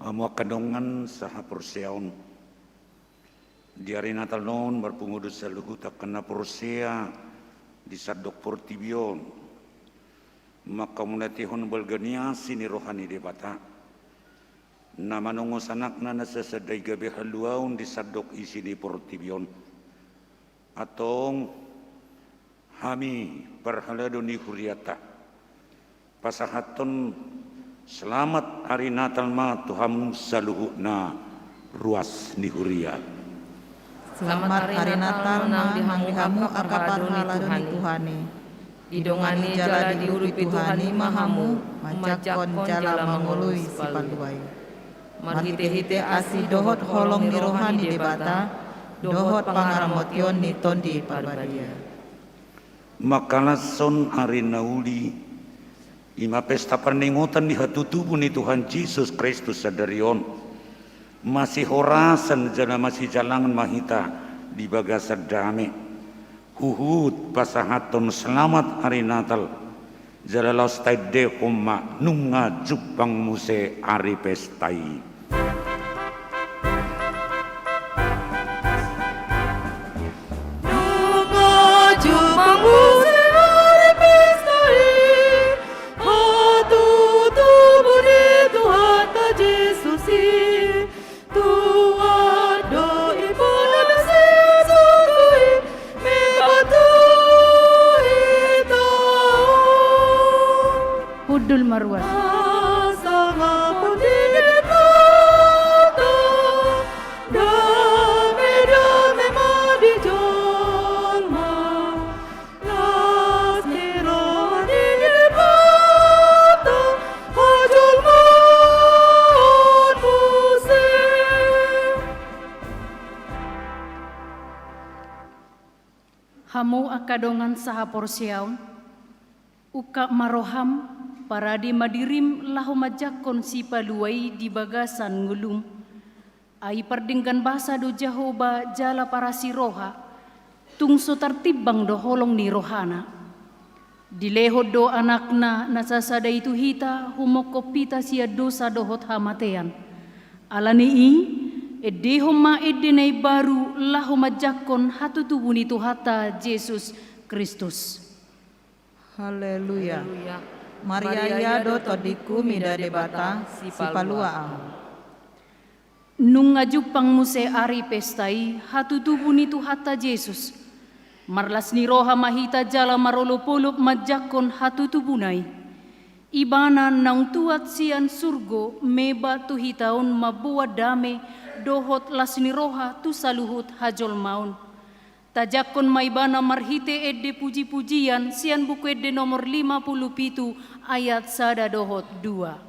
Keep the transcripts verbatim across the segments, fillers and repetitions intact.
Hamu angka dongan sahaporseaon, di ari Natal on marpungu do saluhut angka na porsea di sandok portibi on, manghamauliatehon balga ni asi ni roha ni Debata, na manongos Anakna na sasada i gabe haluaon di sandok isi ni portibi on. Antong, hami parhalado ni hurianta, pasahathon selamat ari Natal ma tu hamu saluhutna, ruas ni huria. Selamat ari Natal nang di hamu angka parhalado ni Tuhan i. Didongani jala diurupi Tuhan i ma hamu, manjangkon jala mangoloi Sipalua i. Marhitehite asi dohot holong ni roha ni Debata, dohot pangaramotion ni Tondi Parbadia. Mangkalashon ari na uli, i ma pesta parningotan ni hatutubu ni Tuhan Jesus Kristus sadari on, masihorasan jala masijalangan ma hita di bagasan dame. Huhut pasahathon selamat ari Natal, jala laos taendehon ma nunga jumpang muse ari pesta i. Nunga jumpang muse ari pesta i, hatutubu ni Tuhanta Jesus i. Tuat do i bona sisungkun i, mebatu hita on. Hundul ma ruas. Asa nga pondingin mata, dame-dame ma di jolma. Las ni roha ni Debata, hajolmaon muse. Hamu angka dongan sahaporseaon, ungkap ma roham, parade ma dirim laho manjangkon Sipalua i di bagasan ngolum. Ai pardenggan basa do Jahowa jala parasi roha, tung so tartimbang do holong ni rohana. Dilehon do Anakna na sasada i tu hita, humongkop hita sian dosa dohot hamatean. Alani i, endehon ma ende na imbaru laho manjangkon hatutubu ni Tuhanta Jesus Kristus. Haleluya. Haleluya. Maria, ia do tondingku mida Debata, Sipalua ahu. Nunga jumpang muse ari pesta i, hatutubu ni Tuhanta Jesus. Marlas ni roha ma hita jala marolopolop manjangkon hatutubuna i. Ibana naung tuat sian surgo, meba tu hita on mamboan dame dohot las ni roha tu saluhut hajolmaon. Tajangkon ma ibana marhite ende pujipujian sian Buku Ende nomor lima pulu pitu ayat sada dohot dua.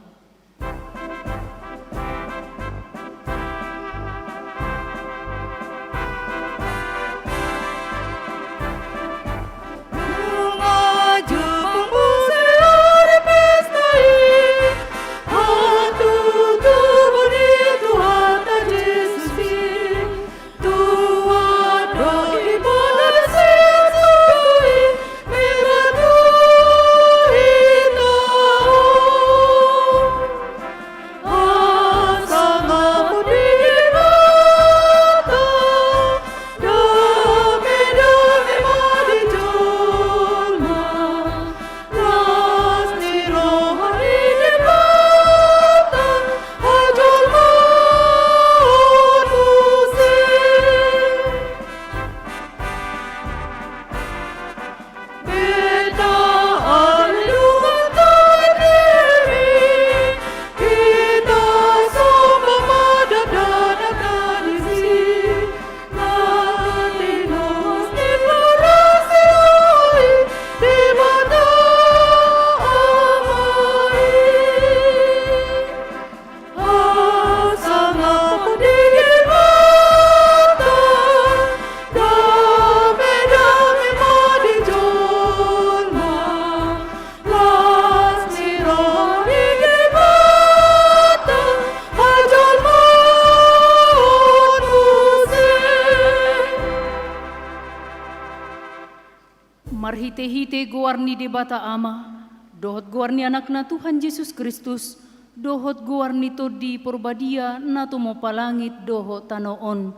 Marhitehite goar ni Debata Ama, dohot goar ni Anakna Tuhan Jesus Kristus, dohot goar ni Tondi Porbadia na tumompa langit dohot tano on.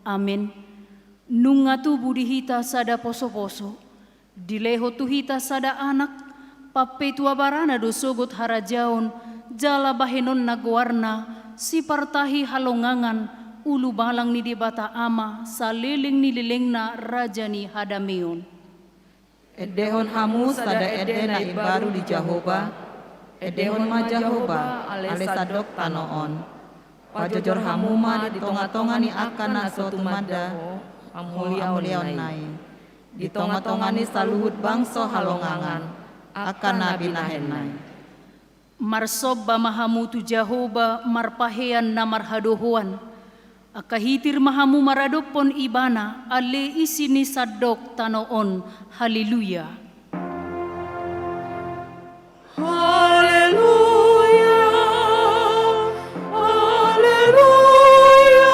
Amen. Nunga tubu di hita sada posoposo, dilehon tu hita sada Anak, pampetua barana do sogot harajaon, jala bahenonna goarna, sipartahi halongangan, ulubalang ni Debata Ama, saleleng ni lelengna, raja ni hadameon. Endehon hamu sada ende na imbaru di Jahowa, endehon ma Jahowa, ale sandok tano on. Pajojor hamu ma di tongatonga ni angka na so tumanda, hamuliaonna i. Di tongatonga ni saluhut bangso halongangan, angka na binahenna i. Marsomba ma hamu tu Jahowa marpahean na marhadohoan. Angka hitir ma hamu maradophon Ibana, ale isi ni sandok tano on. Haleluya. Haleluya. Haleluya.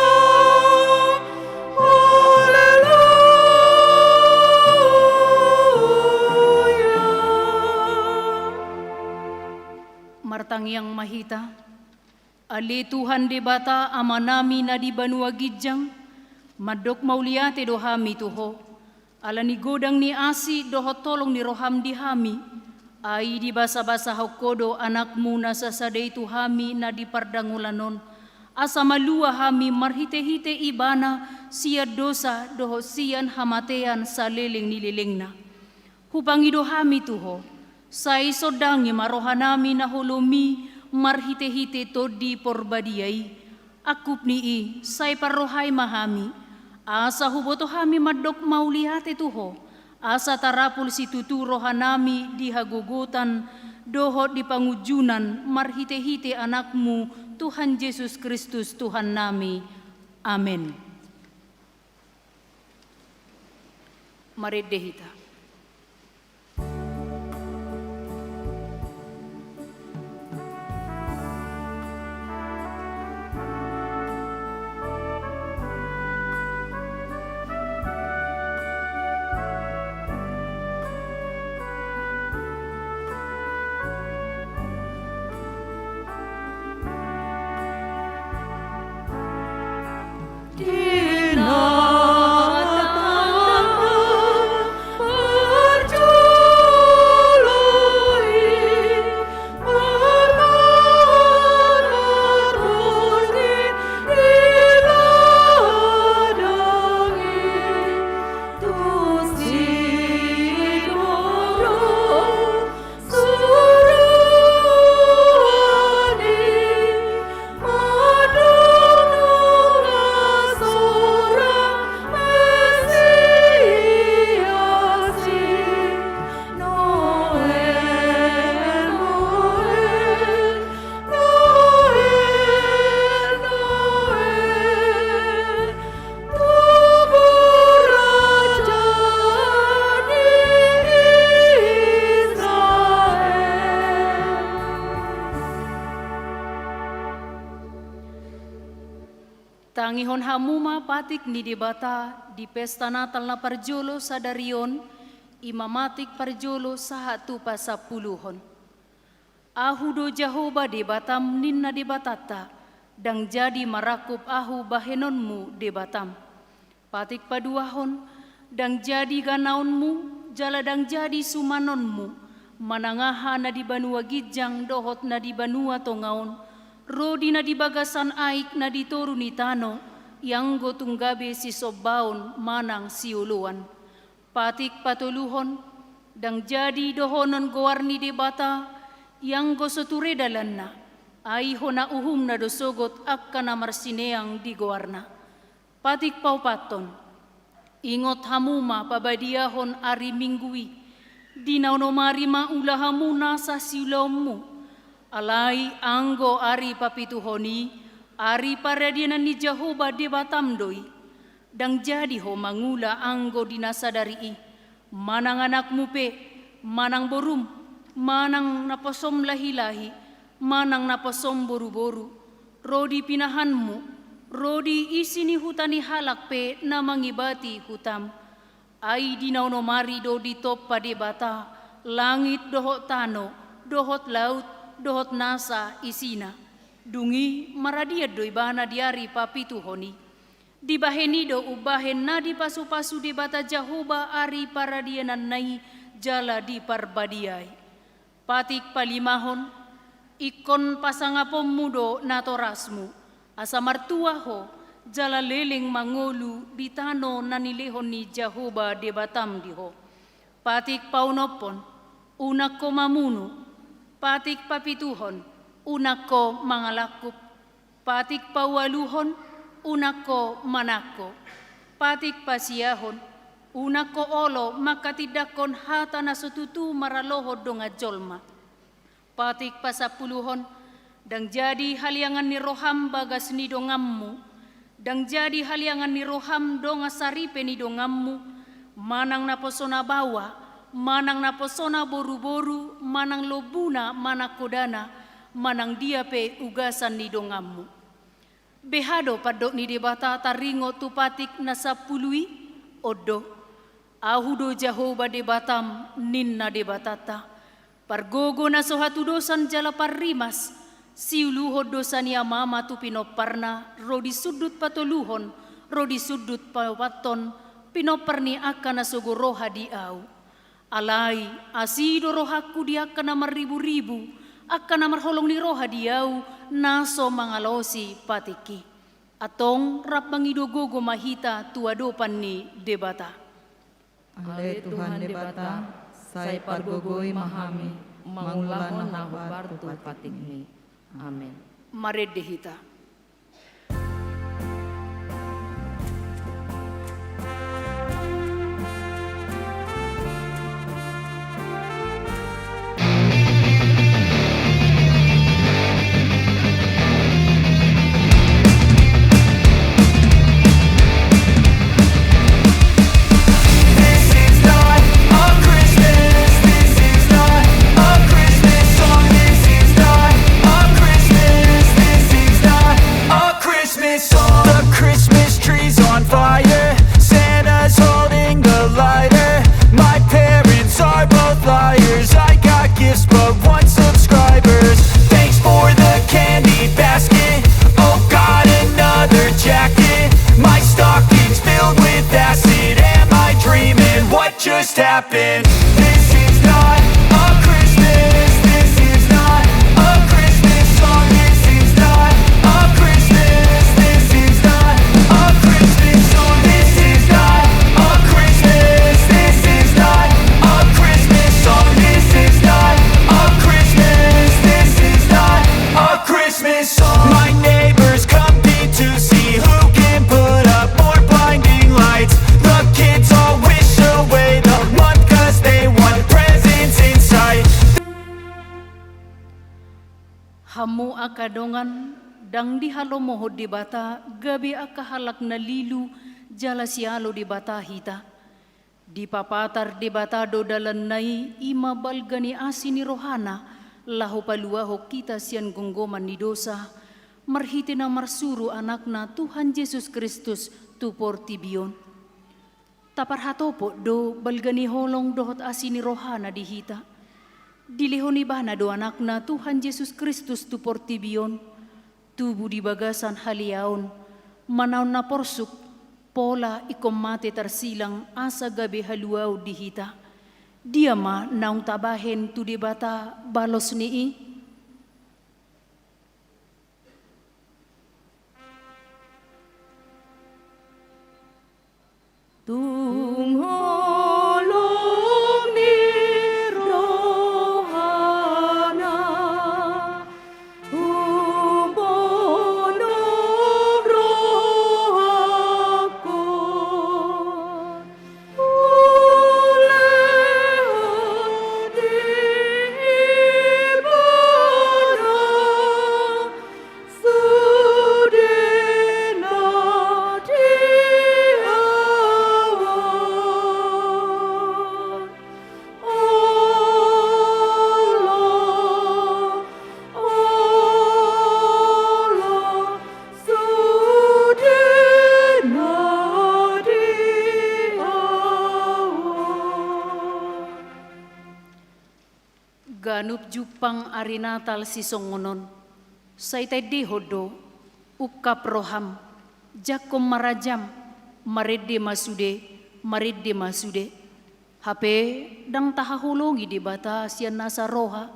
Haleluya. Martangiang ma hita. Ale Tuhan Debata Amanami na di banua ginjang, mandok mauliate do hami tu Ho, ala ni godang ni asi dohot holong ni roham di hami, ai dibasabasahon Ho do Anakmu na sasada i tu hami na di pardangolan on, asa malua hami marhitehite Ibana sian dosa dohot sian hamatean saleleng ni lelengna. Hupangido hami tu Ho, sai sondangi ma rohanami na holom i marhitehite Tondi Porbadia i. Angkup ni i, sai parrohai ma hami, asa huboto hami mandok mauliate tu Ho, asa tarapul situtu rohanami di hagogotan dohot di pangunjunan marhitehite Anakmu, Tuhan Jesus Kristus Tuhannami. Amen. Marende hita. Tangihon hamu ma patik ni Debata di pesta Natal na parjolo sadari on, i ma matik parjolo sahat tu pasampuluhon. Ahu do Jahowa Debatam, ninna Debatanta, ndang jadi marangkup Ahu bahenonmu Debatam. Patik paduahon, ndang jadi ganaonmu, jala ndang jadi sumanonmu, manang aha na di banua ginjang dohot na di banua tonga on, ro di na di bagasan aek na di toru ni tano, ianggo tung gabe sisombaon manang sioloan. Patik patoluhon, ndang jadi dohonon goar ni Debata, ianggo so ture dalanna, ai hona uhumna do sogot angka na marsineang di goarna. Patik paopathon, ingot hamu ma pabadiahon ari Minggu i, di na onom ari ma ula hamu nasa siulaonmu, alai anggo ari papituhon i, ari paradianan ni Jahowa Debatam do i. Ndang jadi ho mangula anggo di na sadari i, manang anakmu pe, manang borum, manang naposom lahilahi, manang naposom boruboru, ro di pinahanmu, ro di isi ni huta ni halak pe na mangibati hutam. Ai di na onom ari do ditompa Debata langit dohot tano, dohot laut, dohot nasa isina. Dung i maradian do ibana di ari papituhon i. Dibahen i do umbahen na dipasupasu Debata Jahowa ari paradiananna i jala diparbadiai. Patik palimahon, ingkon pasangaponmu do natorasmu, asa martua ho, jala leleng mangolu di tano na nilehon ni Jahowa Debatam di ho. Patik paonomhon, unang ho mamunu. Patik papituhon, unang ho mangalangkup. Patik paualuhon, unang ho manangko. Patik pasiahon, unang ho olo manghatindanghon hata na so tutu maralohon dongan jolma. Patik pasampuluhon, ndang jadi haliangan ni roham bagas ni donganmu, ndang jadi haliangan ni roham dongan saripe ni donganmu, manang naposona baoa, manang naposona boruboru, manang lombuna, manang hodana, manang dia pe ugasan ni donganmu. Beha do pandok ni Debata taringot tu patik na sampulu i? On do: Ahu do Jahowa Debatam, ninna Debatanta, pargogo na so hatudosan jala parrimas, siuluhon dosa ni amama tu pinomparna ro di sundut patoluhon, ro di sundut paopathon, pinompar ni angka na sogo roha di Ahu. Alai asi do rohangku di angka na marriburibu, angka na marholong ni roha di Ahu, na so mangalaosi patik i. Antong rap mangido gogo ma hita tu adopan ni Debata. Ale Tuhan Debata, sai pargogoi ma hami mangulahon na hombar tu patikmi. Amen. Marende hita. This is not a Christmas, this is not a Christmas song, this is not a Christmas, this is not a Christmas song. The Christmas tree's on fire, Santa's holding the lighter. My parents are both liars, I got gifts but one subscriber. Thanks for the candy basket, oh God, another jacket. My stocking's filled with acid, am I dreaming? What just happened? This is not a Christmas, this is not a Christmas song, this is not a Christmas, this is not a Christmas song, this is not a Christmas, this is not a Christmas song, this is not a Christmas, this is not a Christmas song. My neighbors compete to see who can put up more blinding lights. The kids all wish away the month 'cause they want presents in sight. Hamu angka dongan, ndang dihalomohon Debata gabe angka halak na lilu jala sialo Debata hita. Dipapatar Debata do dalanna i, i ma balga ni asi ni rohana, laho paluahon hita sian gomgoman ni dosa, marhite na marsuru Anakna Tuhan Jesus Kristus tu portibi on. Taparhatopot do balga ni holong dohot asi ni rohana di hita. Dilehon Ibana do Anakna Tuhan Jesus Kristus tu portibi on, tubu di bagasan haleaon, manaon na porsuk, pola ingkon mate tarsilang asa gabe haluaon di hita. Dia ma naung tabahen tu Debata balos ni i? Tung holong ni rohana, umbonom rohangkon, ulehon di Ganup jumpang ari Natal sisongon on, sai taendehon do, ungkap roham, jangkon ma rajam, marende ma sude, marende ma sude. Hape ndang tahaholongi Debata sian nasa roha,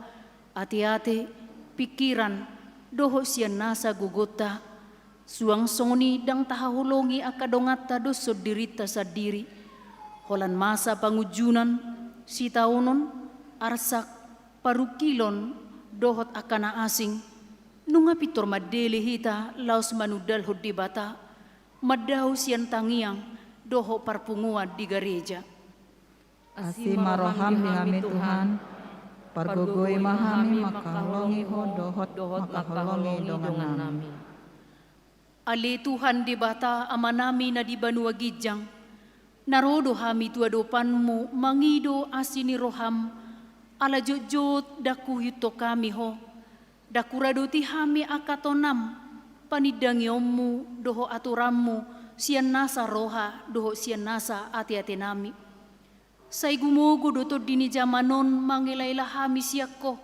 ateate, pingkiran, dohot sian nasa gogonta. Suang songon i ndang tahaholongi angka donganta doshon dirinta sandiri. Holan masa pangunjunan, sitaonon, arsak, parungkilon, dohot angka na asing. Nunga pintor mandele hita laos manundalhon Debata, mandao sian tangiang dohot parpunguan di gareja. Asi ma roham di hami Tuhan, pargogoi ma hami mangkaholongi Ho dohot mangkaholongi dongannami. Ale Tuhan Debata Amanami na di banua ginjang, na ro do hami tu adopanMu mangido asi ni roham, ala jotjot ndang huihuthon hami Ho, ndang huradoti hami angka tonam, panindangionMu dohot aturanMu sian nasa roha dohot sian nasa ateatenami. Sai gumogo do tondi ni jaman on mangelaela hami sian Ho.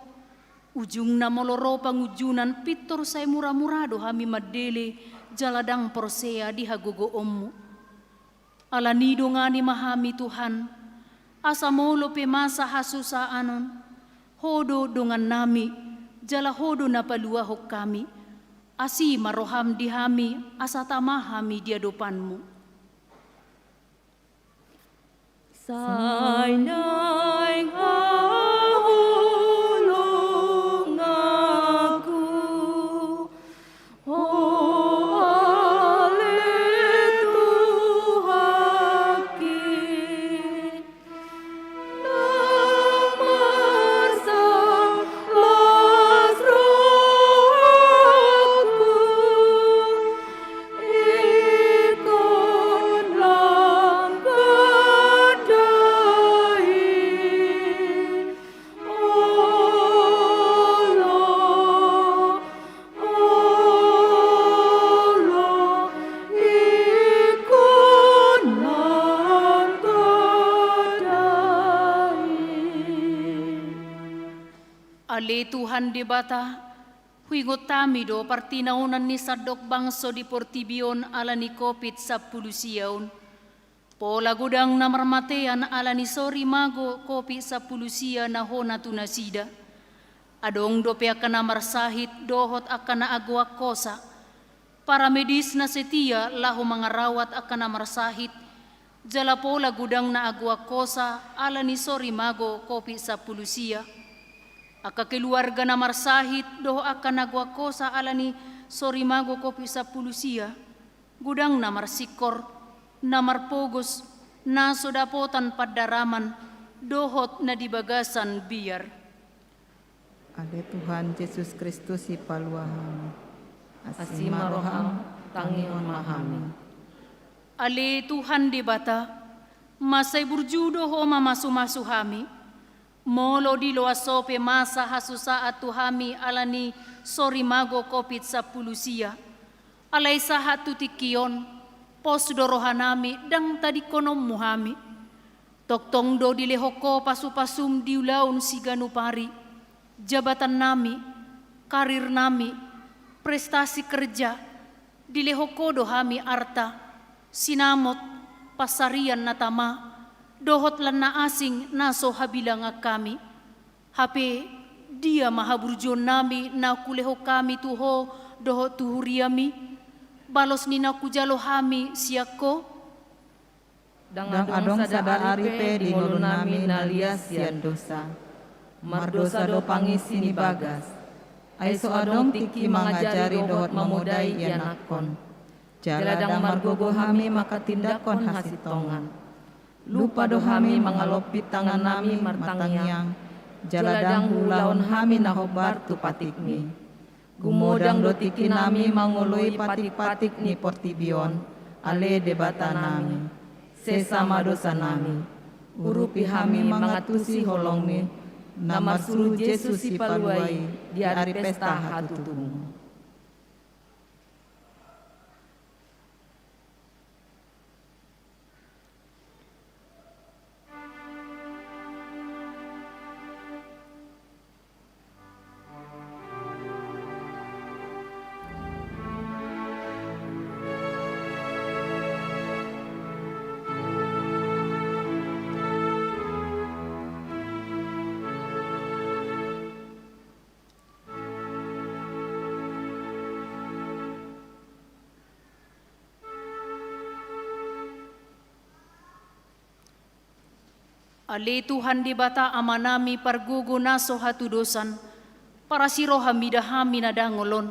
Ujungna molo ro pangunjunan pintor sai muramura do hami mandele jala ndang porsea di hagogoonMu. Alani i dongani ma hami Tuhan, asa molo pe masa hasusaan on, Ho do dongannami, jala Ho do na paluahon hami. Asi ma roham di hami, asa tama hami di adopanMu. Sai naeng haholonganku, Ho ale Tuhanki, na marsalah las rohangku, ingkon lam gadai. Olo, olo, ingkon lam gadai. Ale Tuhan Debata, huingot hami do partinaonan ni sandok bangso di portibi on ala ni Covid sampulu sia on. Pola godang na marmatean ala ni sorimago Covid sampulu sia na hona tu nasida. Adong dope angka na marsahit dohot angka na agoan hosa. Para medis na setia laho mangarawat angka na marsahit, jala pola godang na agoan hosa ala ni sorimago Covid sampulu sia. Angka keluarga na marsahit dohot angka na agoan hosa ala ni sorimago Covid sampulu sia, godang na marsingkor, na marpogos, na so dapotan pandaraman, dohot na di bagasan biar. Ale Tuhan Jesus Kristus, sipalua hami. Asi ma roham, tangihon ma hami. Ale Tuhan Debata, mansai burju do Ho mamasumasu hami. Molo diloas Ho pe masa hasusaan tu hami ala ni sorimago Covid sampulu sia, alai sahat tu tingki on, pos do rohanami ndang tadingkononmu hami. Tongtong do dilehon Ho pasupasum di ulaon siganup ari, jabatannami, karirnami, prestasi kerja, dilehon Ho do hami arta, sinamot, pansarian na tama, dohot lan na asing na so habilangan hami. Hape, dia ma haburjuonnami naung hulehon hami tu Ho dohot tu huriami, balos ni naung hujalo hami sian Ho? Ndang adong sada ari pe di ngolunami na lias sian dosa. Mardosa do pangisi ni bagas. Ai so adong tingki mangajari dohot mamodai ianakhon. Jala ndang margogo hami manghatindanghon hasintongan. Lupa do hami mangalompit tangannami martangiang. Jala ndang huulahon hami na hombar tu patikmi. Gumodang do tingkinami mangoloi patikpatik ni portibi on, ale Debatanami. Sesa ma dosanami. Urupi hami mangantusi holongmi, na marsuru Jesus Sipalua i di ari pesta hatutubu. Ale Tuhan Debata Amanami pargogo na so hatudosan, parasiroha mida hami na dangol on.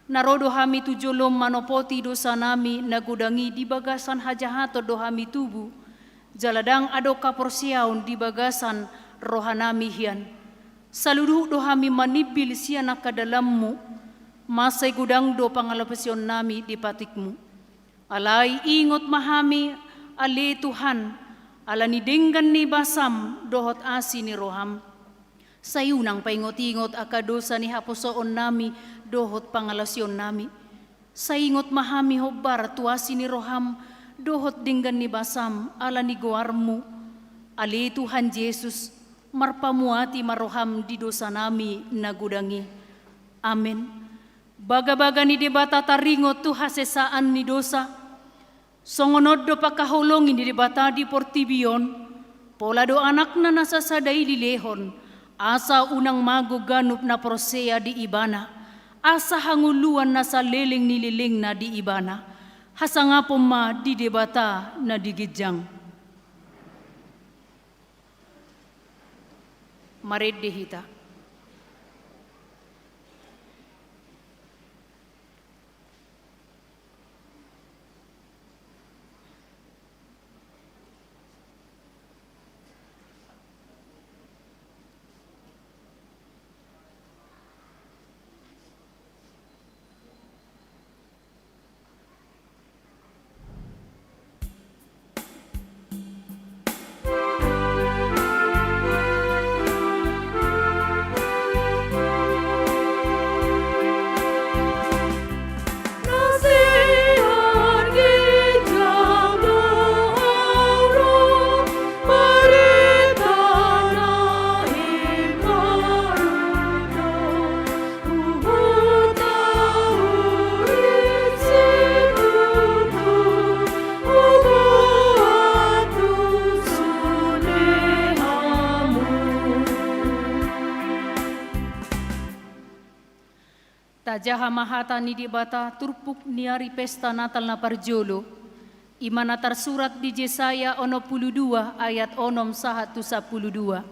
Na ro do hami tu jolom manopoti dosanami na godang i di bagasan hajahaton do hami tubu, jala ndang adong haporseaon di bagasan rohanami hian. Saluhut do hami manimbil sian angka dalanmu, mansai godang do pangalaosionnami di patikmu. Alai ingot ma hami, ale Tuhan, ala ni denggan ni basam dohot asi ni roham. Sai unang paingot-ingot angka dosa ni haposoonnami dohot pangalaosionnami. Sai ingot ma hami hombar tu asi ni roham dohot denggan ni basam ala ni goarmu. Ale Tuhan Jesus, marpamuati ma roham di dosanami na godang i. Amen. Bagabaga ni Debata taringot tu hasesaan ni dosa. Songon on do pangkaholongi ni Debata di portibi on, pola do Anakna na sasada i dilehon, asa unang mago ganup na porsea di Ibana, asa hangoluan na saleleng ni lelengna di Ibana. Hasangapon ma di Debata na di ginjang. Marende hita. Tajaha ma hata ni Debata turpuk ni ari pesta Natal na parjolo, i ma na tarsurat di Jesaya onom pulu dua ayat onom sahat tu sampulu dua.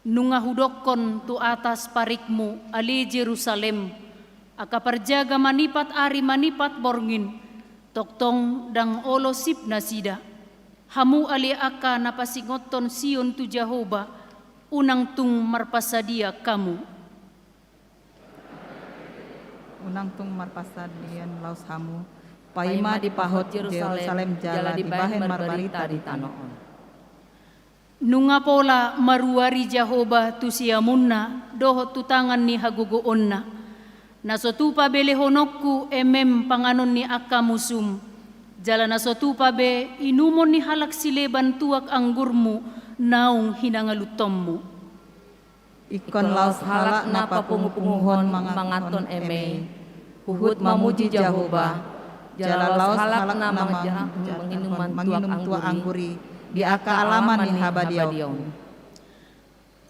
Nunga hudokkon tu atas parikmu, ale Jerusalem, angka parjaga manipat ari manipat borngin, tongtong ndang olo sip nasida. Hamu ale angka na pasingothon Sion tu Jahowa, unang tung marpansadian hamu. Unang tung marpansadian laos hamu, paima dipahot Jerusalem jala dibahen marbarita di tano on. Nunga pola maruari Jahowa tu siamunna dohot tu tangan ni hagogoonna. Na so tupa be lehononku emem panganon ni angka musum, jala na so tupa be inumon ni halak sileban tuak anggurmu naung hinangaluthonmu. Ingkon laos halak na papungupunguhon manganhon eme i, huhut mamuji Jahowa, jala laos halak na manginum tuak anggur i di angka alaman ni habadiaonku.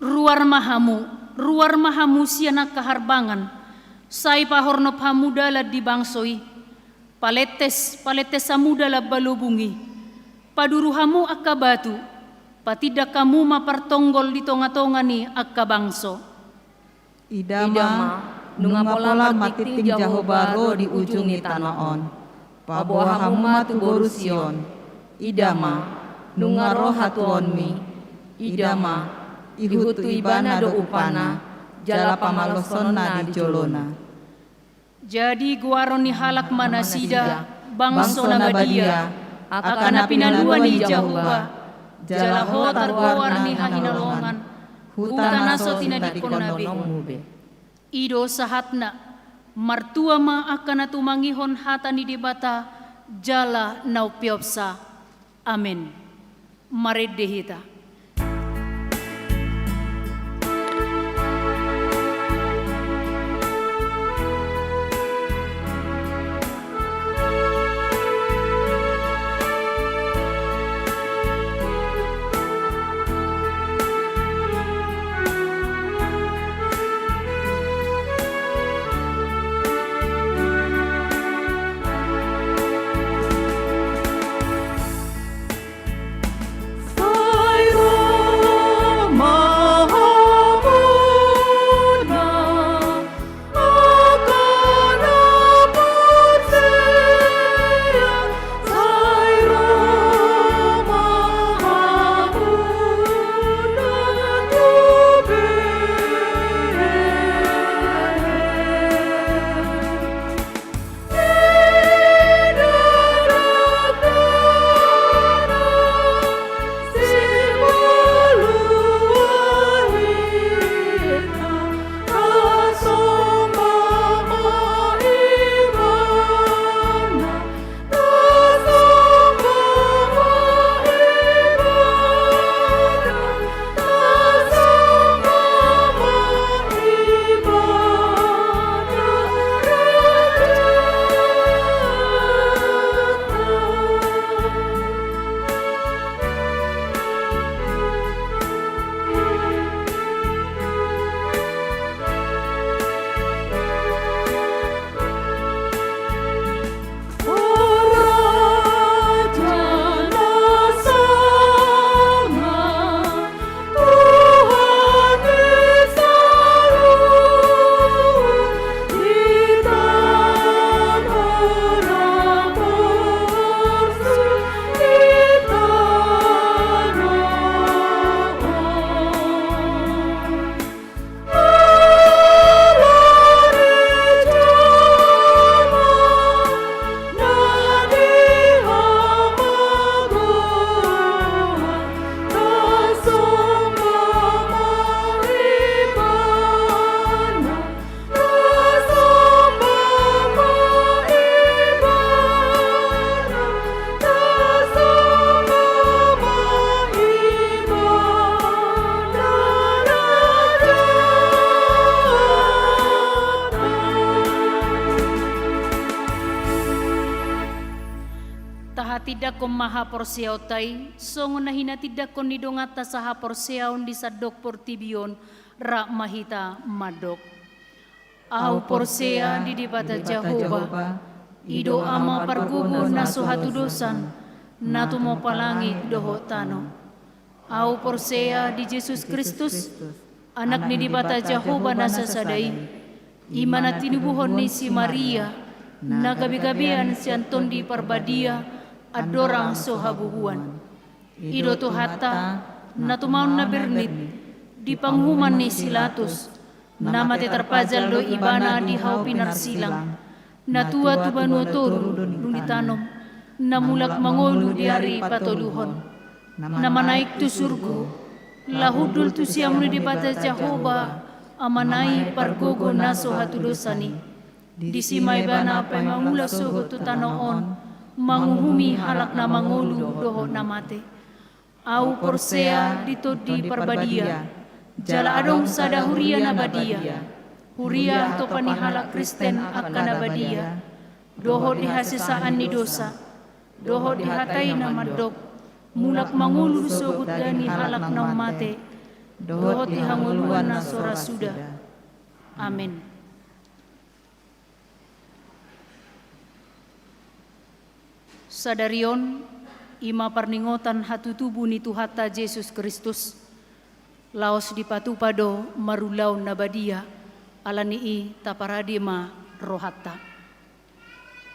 Ruar ma hamu, ruar ma hamu sian angka harbangan, sai pahornop hamu dalan di bangso i. Palentes, palentes hamu dalan balobung i. Paduru hamu angka batu, patindak hamu ma partonggol di tongatonga ni angka bangso. Ida ma, nunga pola martingting Jahowa ro di ujung ni tano on. Paboa hamu ma tu boru Sion. Ida ma, nunga ro hatuaonmi. Ida ma, ihut tu Ibana do upana, jala pamalosonna di jolona. Jadi goaron ni halak ma nasida, bangso na badia, angka na pinalua ni Jahowa, jala hot targoar ni hahinalongan, huta na so tinadingkonna be. I do sahatna, martua ma angka na tumangihon hata ni Debata, jala na umpeopsa. Amen. Marende hita. Sai Tindanghon ma haporseaonta i songon na hinatindanghon ni donganta sahaporseaon di sandok portibi on, rap ma hita mandok: Ahu porsea di Debata Jahowa, i do Ama pargogo na so hatudosan, na tumompa langit dohot tano. Ahu porsea di Jesus Kristus, Anak ni Debata Jahowa na sasada i, i ma na tinubuhon ni si Maria, na gabegabean sian Tondi Parbadia, andorang so habubuan. I do Tuhanta, na tumaon na bernit, di panguhuman ni si Latus, na mate tarpajal do Ibana di hau pinarsilang, na tua tu banua toru dung ditanom, na mulak mangolu di ari patoluhon, na manaek tu surgo, laho hundul tu siamun ni Debata Jahowa, Amana i pargogo na so hatudosan i. Disi ma Ibana paima mangula sogot tu tano on, manguhumi halak na mangolu dohot na mate. Ahu porsea di Tondi Parbadia, jala adong sada huria na badia, huria hatopan ni halak Kristen angka na badia, dohot di hasesaan ni dosa, dohot di hata i na mandok, mulak mangolu sogot daging ni halak naung mate, dohot di hangoluan na so ra suda. Amen. Sadari on, i ma parningotan hatutubu ni Tuhanta Jesus Kristus, laos dipatupa do marulaon na badia, ala ni i taparade ma rohanta.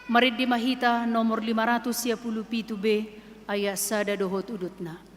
Marende ma hita nomor lima ratus sia pulu pitu B, ayat sada dohot udutna.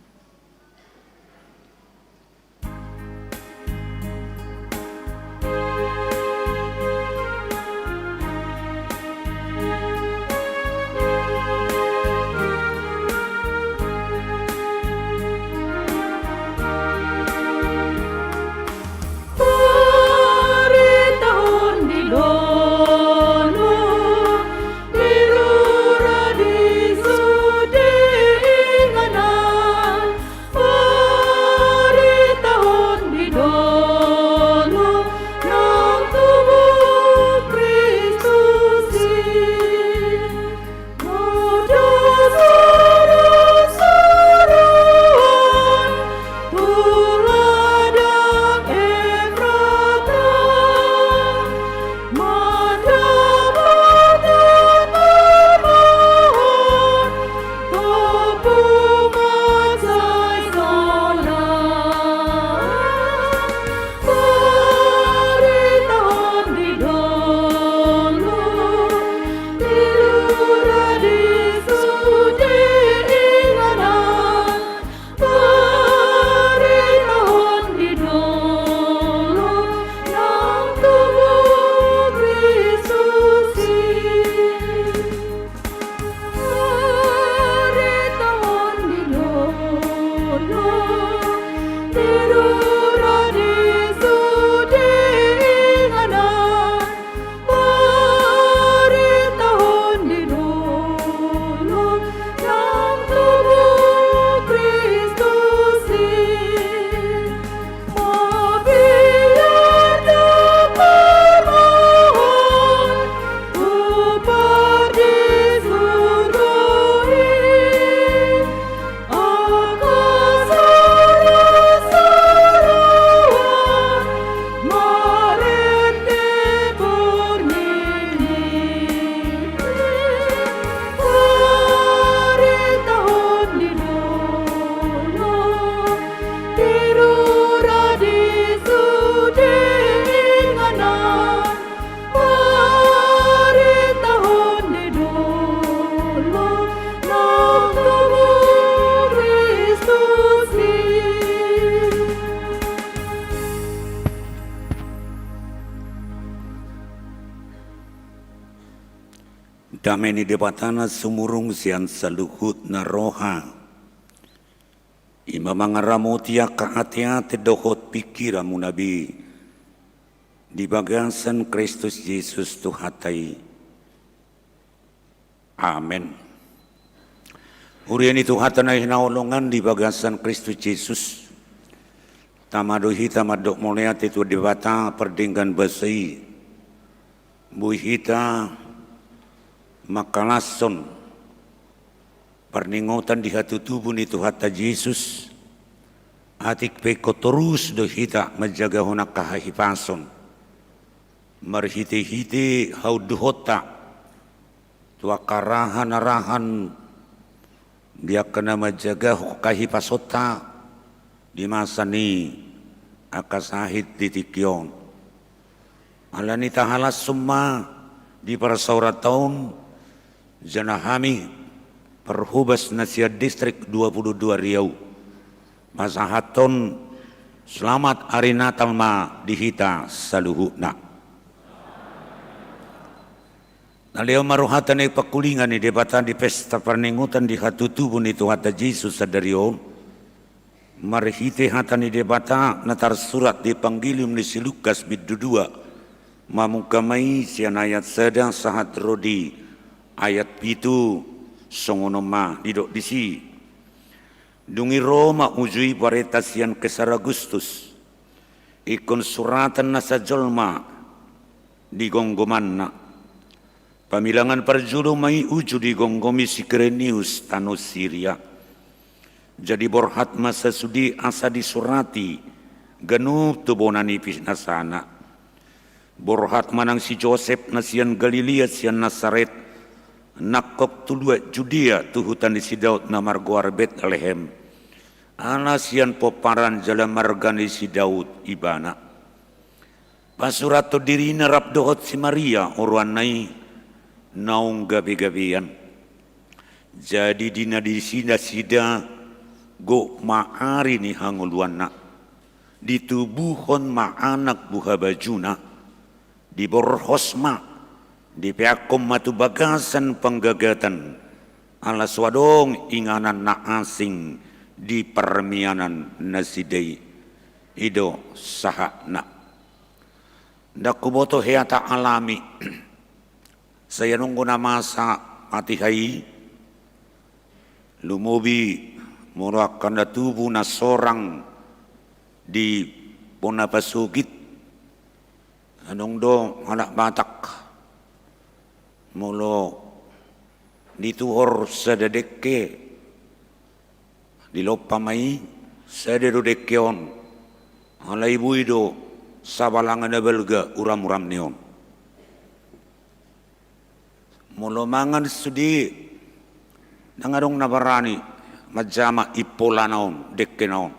Dame ni Debata na sumurung sian saluhutna roha, i ma mangaramoti angka ateate dohot pingkiranmuna be di bagasan Kristus Jesus Tuhanta i. Amen. Huria ni Tuhanta na hinaholongan di bagasan Kristus Jesus, tama do hita mandok mauliate tu Debata pardenggan basa i. Boi hita mangkalashon Parningotan di hatutubu ni Tuhanta Jesus, atik pe ingkon torus do hita manjagahon angka hahipason, marhitehite haunduhonta tu angka arahan-arahan di angka na manjagahon hahipasonta di masa ni angka sahit di tingki on. Alani i tahalashon ma di parsaoranta on, jala hami parhobas na sian Distrik dua puluh dua Riau pasahathon selamat Ari Natal ma di hita saluhutna. Na lehonon ma rohanta na pangkulingan ni Debata di pesta parningotan di hatutubu ni Tuhanta Jesus sadari on, marhite hata ni Debata na tarsurat di Evangelium ni si Lukas bindu dua, mamungka ma i sian ayat sada sahat ro di ayat pitu. Songon on ma didok disi: Dung i ro ma uju i parenta sian Kesar Agustus, ingkon suratan nasa jolma di gomgomanna. Pamilangan parjolo ma i uju digomgomi si Kirenius tano Siria. Jadi borhat ma sasude asa disurati ganup tu bona ni pinasana. Borhat ma nang si Josep na sian Galilea, sian Nasaret, nangkok tu luat Judea, tu huta ni si Daud na margoar Betlehem, ala sian pomparan jala marga ni si Daud ibana. Pasurathon dirina rap dohot si Maria oroanna i, naung gabegabean. Jadi di na disi nasida, gok ma ari ni hangoluanna, ditubuhon ma anak buhabajuna, diborhos ma, dipeakhon ma tu bagasan panggagatan, ala so adong inganan na asing di parmianan nasida i. I do sahatna. Ndang huboto hea taalami, sai adong do na masa hatiha i, lumobi molo angka na tubu na sorang di bona pasogit. Adong do halak Batak, molo dituhor sada dengke, dilompa ma i, sada do dengke on, alai boi do sabalanga na balga uramuram ni on. Molo mangan sude, ndang adong na barani manjama impolana on, dengkena on.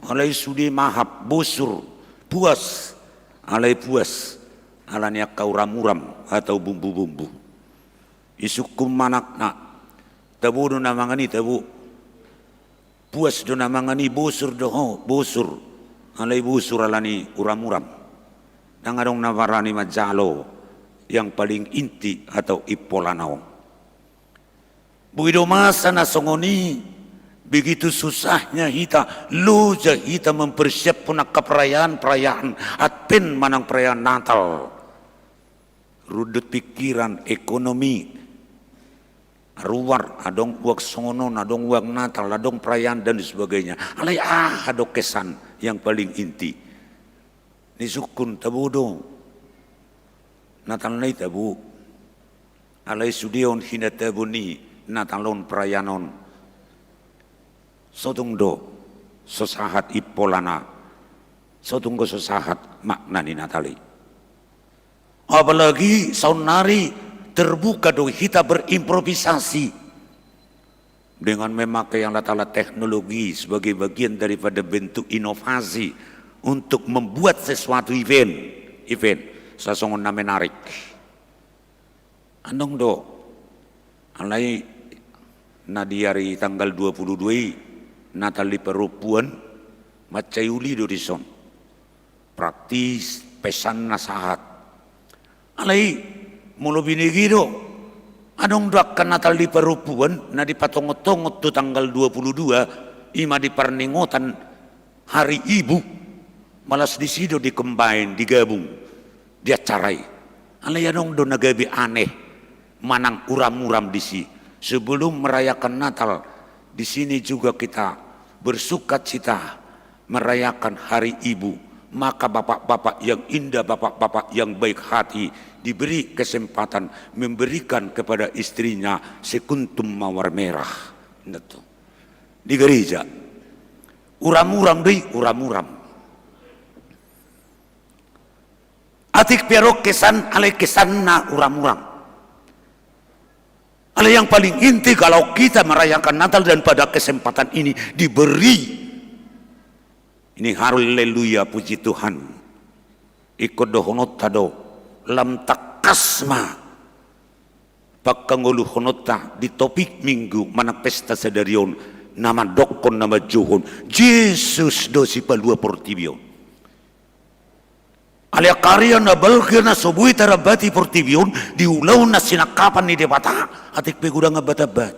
Alai sude mahap, bosur, puas, alai puas ala ni angka uramuram atau bumbubumbu. Disungkun ma anakna, tabo do na mangan i, tabo. Puas do na mangan i, bosur do ho, bosur. Alai bosur ala ni uramuram. Ndang adong na barani manjalo yang paling inti atau impolana on. Boi do masa na songon i, begitu susahnya hita, loja hita mempersiapkan angka perayaan-perayaan Advent manang perayaan Natal. Rundut pikiran, ekonomi, ruar, adong uang songon on, adong uang Natal, adong perayaan dan sebagainya. Alai aha do kesan yang paling inti? Disungkun, tabo do Natalna i, tabo. Alai sude on hinatabo ni Natal on, perayaan on, so tung do so sahat impolana, so tung do so sahat makna ni Natal i. Apalagi saonnari terbuka do hita berimprovisasi dengan memakai alat-alat teknologi sebagai bagian daripada bentuk inovasi untuk membuat sesuatu event, event sasongon na menarik. Adong do, alai na di ari tanggal dua puluh dua i, Natal di parompuan, mansai uli do dison. Praktis, pesanna sahat. Alai molo binege do, adong do angka Natal di parompuan na dipatongot-tongot tu tanggal dua puluh dua, i ma di parningotan hari ibu, malas disi do di-combine, digabung di acara i. Alai adong do na gabe aneh manang uramuram disi. Sebelum merayakan Natal, di sini juga kita bersukacita merayakan Hari Ibu, maka bapak-bapak yang indah, bapak-bapak yang baik hati diberi kesempatan memberikan kepada istrinya sekuntum mawar merah. Di gereja. Uram-uram do i, uram-uram. Atik pe adong kesan, alai kesanna uram-uram. Alai yang paling inti, kalau kita merayakan Natal dan pada kesempatan ini diberi, ini haleluya, puji Tuhan. Ingkon dohononta do, lam tangkas ma pangkangoluhononta di topik Minggu manang pesta sadari on, na mandokkon, na manjouhon Jesus do sipalua portibi on. Alai angka ari na balga na so boi tarambati portibi on di ulaon na sinangkapan ni Debata, atik pe godang ambat-ambat.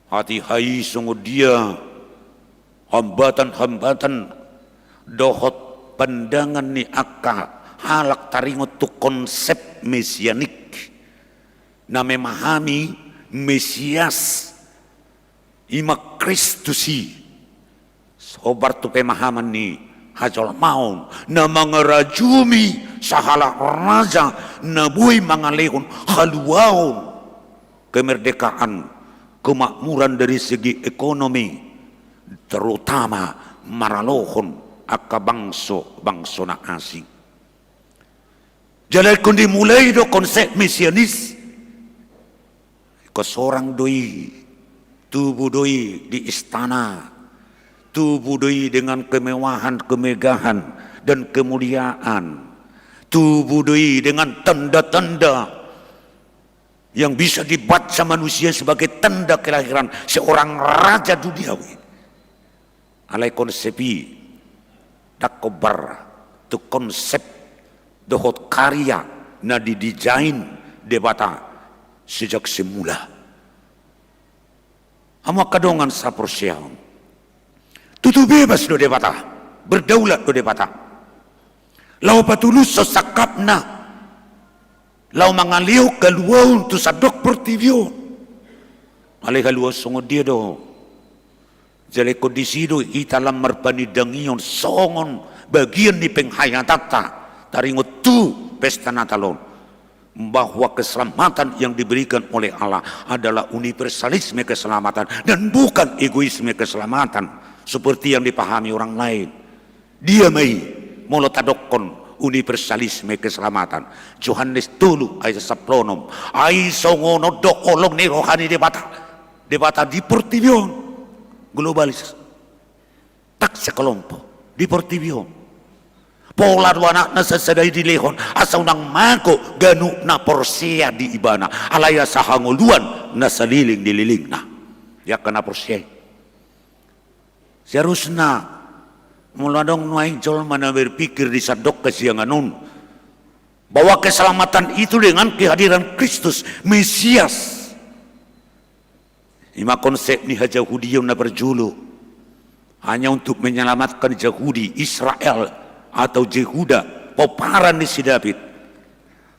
Hatiha i songon dia hambatan-hambatan dohot pandangan ni angka halak taringot tu konsep mesianik, na memahami Mesias, i ma Kristus i, sombar tu pemahaman ni hajolmaon na mangarajumi sahalak raja na boi mangalehon haluaon, kemerdekaan, kemakmuran dari segi ekonomi, terutama maralohon angka bangso-bangso na asing. Jala ingkon dimulai do konsep mesianis. Ingkon sorang do i, tubu do i di istana, tubu do i dengan kemewahan, kemegahan, dan kemuliaan, tubu do i dengan tanda-tanda yang bisa dibaca manusia sebagai tanda kelahiran seorang raja duniawi. Alai konsep i ndang hombar tu konsep dohot karya na didesain Debata sejak semula. Hamu angka dongan saporseaon, tutu bebas do Debata, berdaulat do Debata. Laho patulushon sangkapna, laho mangalehon haluaon tu sandok portibi on. Alai haluaon songon dia do? Jala ingkon disi do hita lam marpanindangion songon bagian ni penghayatatanta taringot tu pesta Natal on, bahwa keselamatan yang diberikan oleh Allah adalah universalisme keselamatan dan bukan egoisme keselamatan seperti yang dipahami orang lain. Dia ma i molo tadokkon universalisme keselamatan? Johannes tolu ayat sampulu onom. Ai songon on do holong ni roha ni Debata. Debata di portibi on globalis. Ndang sekelompok di portibi on. Pola do Anakna sasada i dilehon asa unang mago ganup na porsea di Ibana, alai asa hangoluan na saleleng di lelengna. Di angka na porsea i. Seharusna molo adong nuaeng jolma na berpikir di sandok hasiangan on bahwa keselamatan itu dengan kehadiran Kristus, Mesias. I ma konsep ni hajahudion na parjolo, hanya untuk menyelamatkan Jahudi, Israel, atau Jehuda, pomparan ni si David.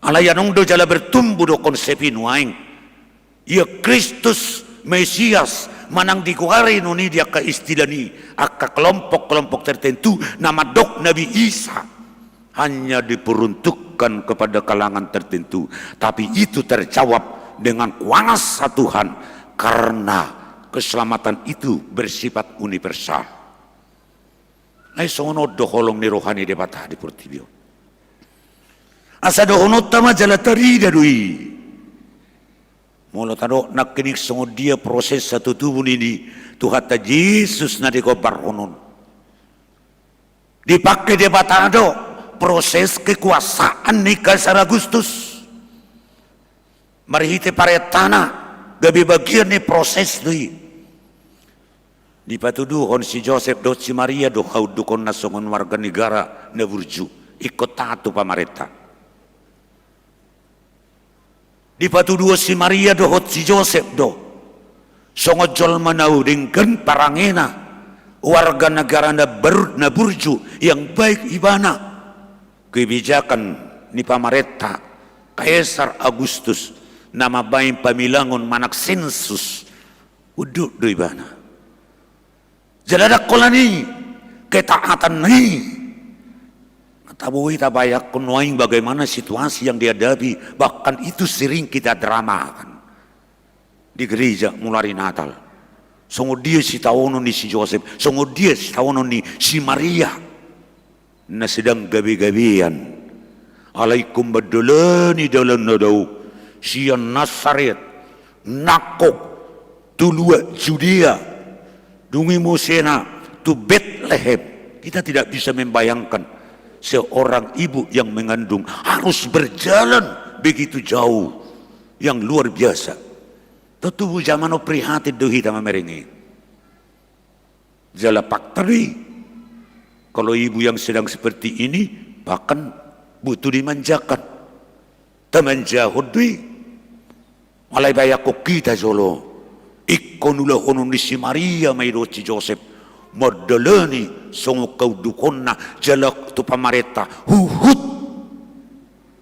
Alai adong do jala bertumbuh do konsep i nuaeng. Ia Kristus, Mesias, manang digoari nuaeng i di angka istilah ni angka kelompok-kelompok tertentu na mandok Nabi Isa hanya diperuntukkan kepada kalangan tertentu, tapi itu terjawab dengan kuasa Tuhan karena keselamatan itu bersifat universal. Ai songon on do holong ni roha ni Debata di portibi on. Asa dohononta ma jala tarida do i. Molo tadok nangkining songon dia proses hatutubu ni Tuhanta Jesus na digombarhon on. Dipangke Debata do proses kekuasaan ni Kaisar Agustus. Marhite parentana gabe bagian ni proses do i. Dipatuduhon si Josep dohot si Maria do haundukonna songon warga negara na burju, ingkon taat tu pamarenta. Dipatuduhon si Maria dohot si Josep do songon jolma na denggan parangena, warga negara na ber-, na burju, yang baik ibana. Kebijakan ni pamarenta Kaisar Agustus na mambaen pamilangon manang sensus, unduk do ibana. Jala ndang holan i, ketaatanna i. Tabo i tabayangkon nuaeng bagaimana situasi yang dihadapi, bahkan itu sering kita dramakan. di gereja mulai ari Natal. Songon dia sitaonon ni si Josep, songon dia sitaonon ni si Maria. Na sedang gabe-gabean. Alai ingkon mandalani dalan na dao. Sian Nasaret, nangkok, tu luat Judea. Dung i musena tu Betlehem. Kita tidak bisa membayangkan seorang ibu yang mengandung harus berjalan begitu jauh. Yang luar biasa. Tontu jaman on prihatin do hita mamereng i. Jala fakta do i. Kalau ibu yang sedang seperti ini, bahkan butuh dimanjakan. Tamanjahon do i. Alai bayangkon hita jolo. Ingkon ulahonon ni si Maria ma i dohot si Josep. Mandalani songon haunduhonna jala tu pamarenta. Huhut.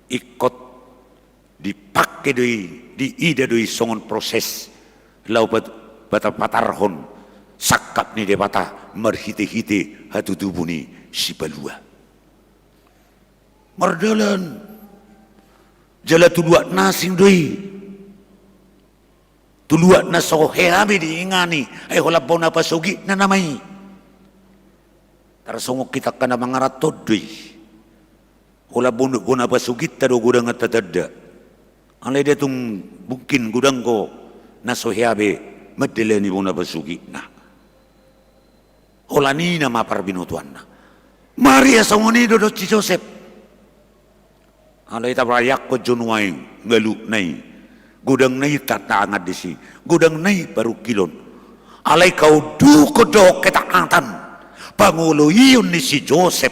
Ingkon dipangke do i, diida do i songon proses laho pat-, patar-patarhon sangkap ni Debata marhite-hite hatutubu ni Sipalua. Mardalan jala tu luat na asing do i. Tu luat na so hea be diingani, ai holan bona pasogitna nama i. Tarsongon hita angka na mangaranto do i. Holan bon-, bona pasogitta do godang na tatanda. Alai dia tung mungkin godang do na so hea be mandalani bona pasogitna. Holan i nama parbinotoanna. Maria songon i do dohot si Josep. Alai tabayangkon jo nuaeng ngalupna i. Godang na i tantangan disi. Godang na i parungkilon. Alai haunduhon dohot ketaatan. Pangoloion ni si Josep.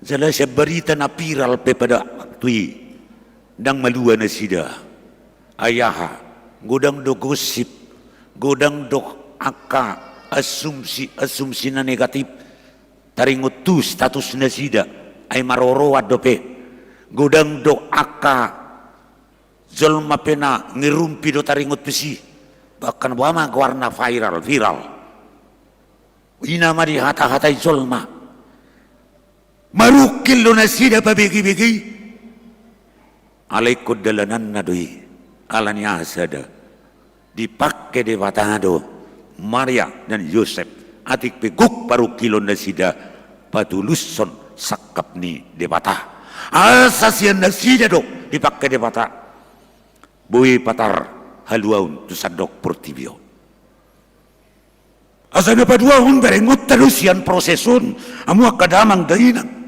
Jala sian barita na viral pe pada waktu i. Ndang malua nasida. Ai aha, godang do gosip, godang do angka asumsi-asumsi na negatif, taringot tu status nasida, ai maroroan dope, godang do angka jolma pe na ngerumpi do taringot tusi, bahkan boha ma goarna viral, viral. I nama dihata-hatai jolma. Marungkil do nasida pabege-bege i. Alai ingkon dalananna do i. Alani aha sada. Dipangke Debata do Maria dan Josep. Atik pe gok parungkilon nasida patulushon sangkap ni Debata. Asa sian nasida do dipangke Debata. Boi patar haluaon tu sandok portibi on. Asa na paduahon berengonta do sian proses on, hamu angka damang dainang.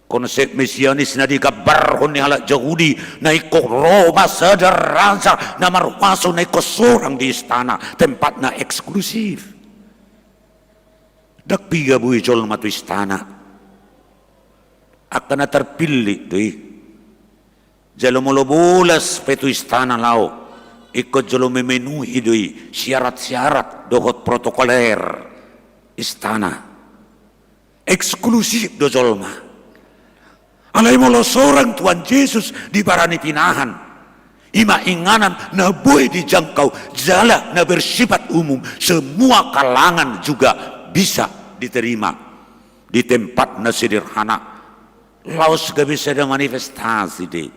Konsep Mesianis na digambarhon ni halak Jahudi, na ingkon ro ma sada raja na markuaso na ingkon sorang di istana, tempat na eksklusif. Ndang piga boi jolma tu istana. Angka na terpilih do i. Jala molo bolas pe tu istana laho, ingkon jolo memenuhi do i syarat-syarat dohot protokoler istana. Eksklusif do jolma. Alai molo sorang Tuhan Jesus di bara ni pinahan, i ma inganan na boi dijangkau jala na bersifat umum, semua kalangan juga bisa diterima di tempat na sederhana. Laos gabe sada manifestasi do i.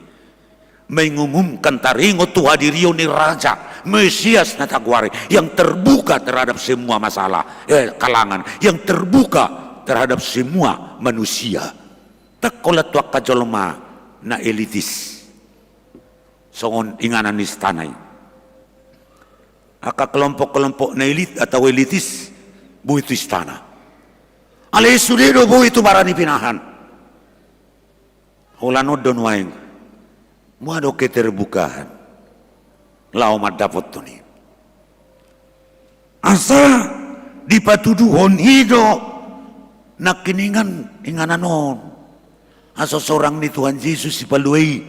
Mengumumkan taringot tu hadirion ni Raja, Mesias na tagoari, yang terbuka terhadap semua masalah, eh, kalangan, yang terbuka terhadap semua manusia. Ndang holan tu angka jolma na elitis. Songon inganan ni istana i. Angka kelompok-kelompok na elit atau elitis, boi tu istana. Alai sude do boi tu bara ni pinahan. Holan on do nuaeng. Boha do keterbukaan. Laho mandapothon i. Asa dipatuduhon i do nangkiningan inganan on. Asa sorang ni Tuhan Jesus Sipalua i.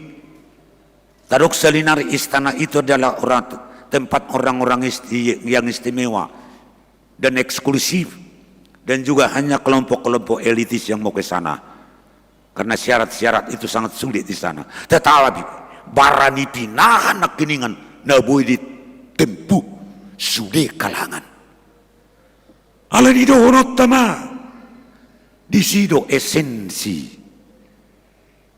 Tadok salinari istana itu adalah orang, tempat orang-orang isti-, yang istimewa dan eksklusif, dan juga hanya kelompok-kelompok elitis yang mau ke sana. Karena syarat-syarat itu sangat sulit di sana. Tetapi, bara ni pinahan nangkiningan na boi ditempuh sude kalangan. Alani dohononta ma, disi do esensi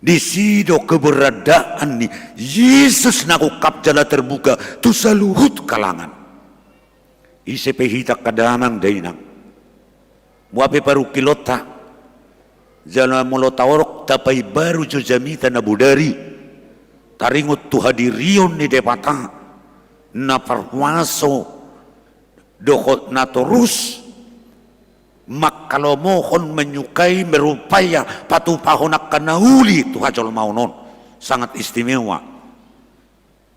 Disi do keberadaan ni Jesus na ungkap jala terbuka tu saluhut kalangan. Ise pe hita angka damang dainang, boha pe parungkilonta, jala molo taorok tapaimbaru jo jamita na bodari, taringot tu hadirion ni Debata na parhuaso dohot na torus manghalomohon, menyukai, merupaya patupahon angka na uli tu hajolmaon on. Sangat istimewa.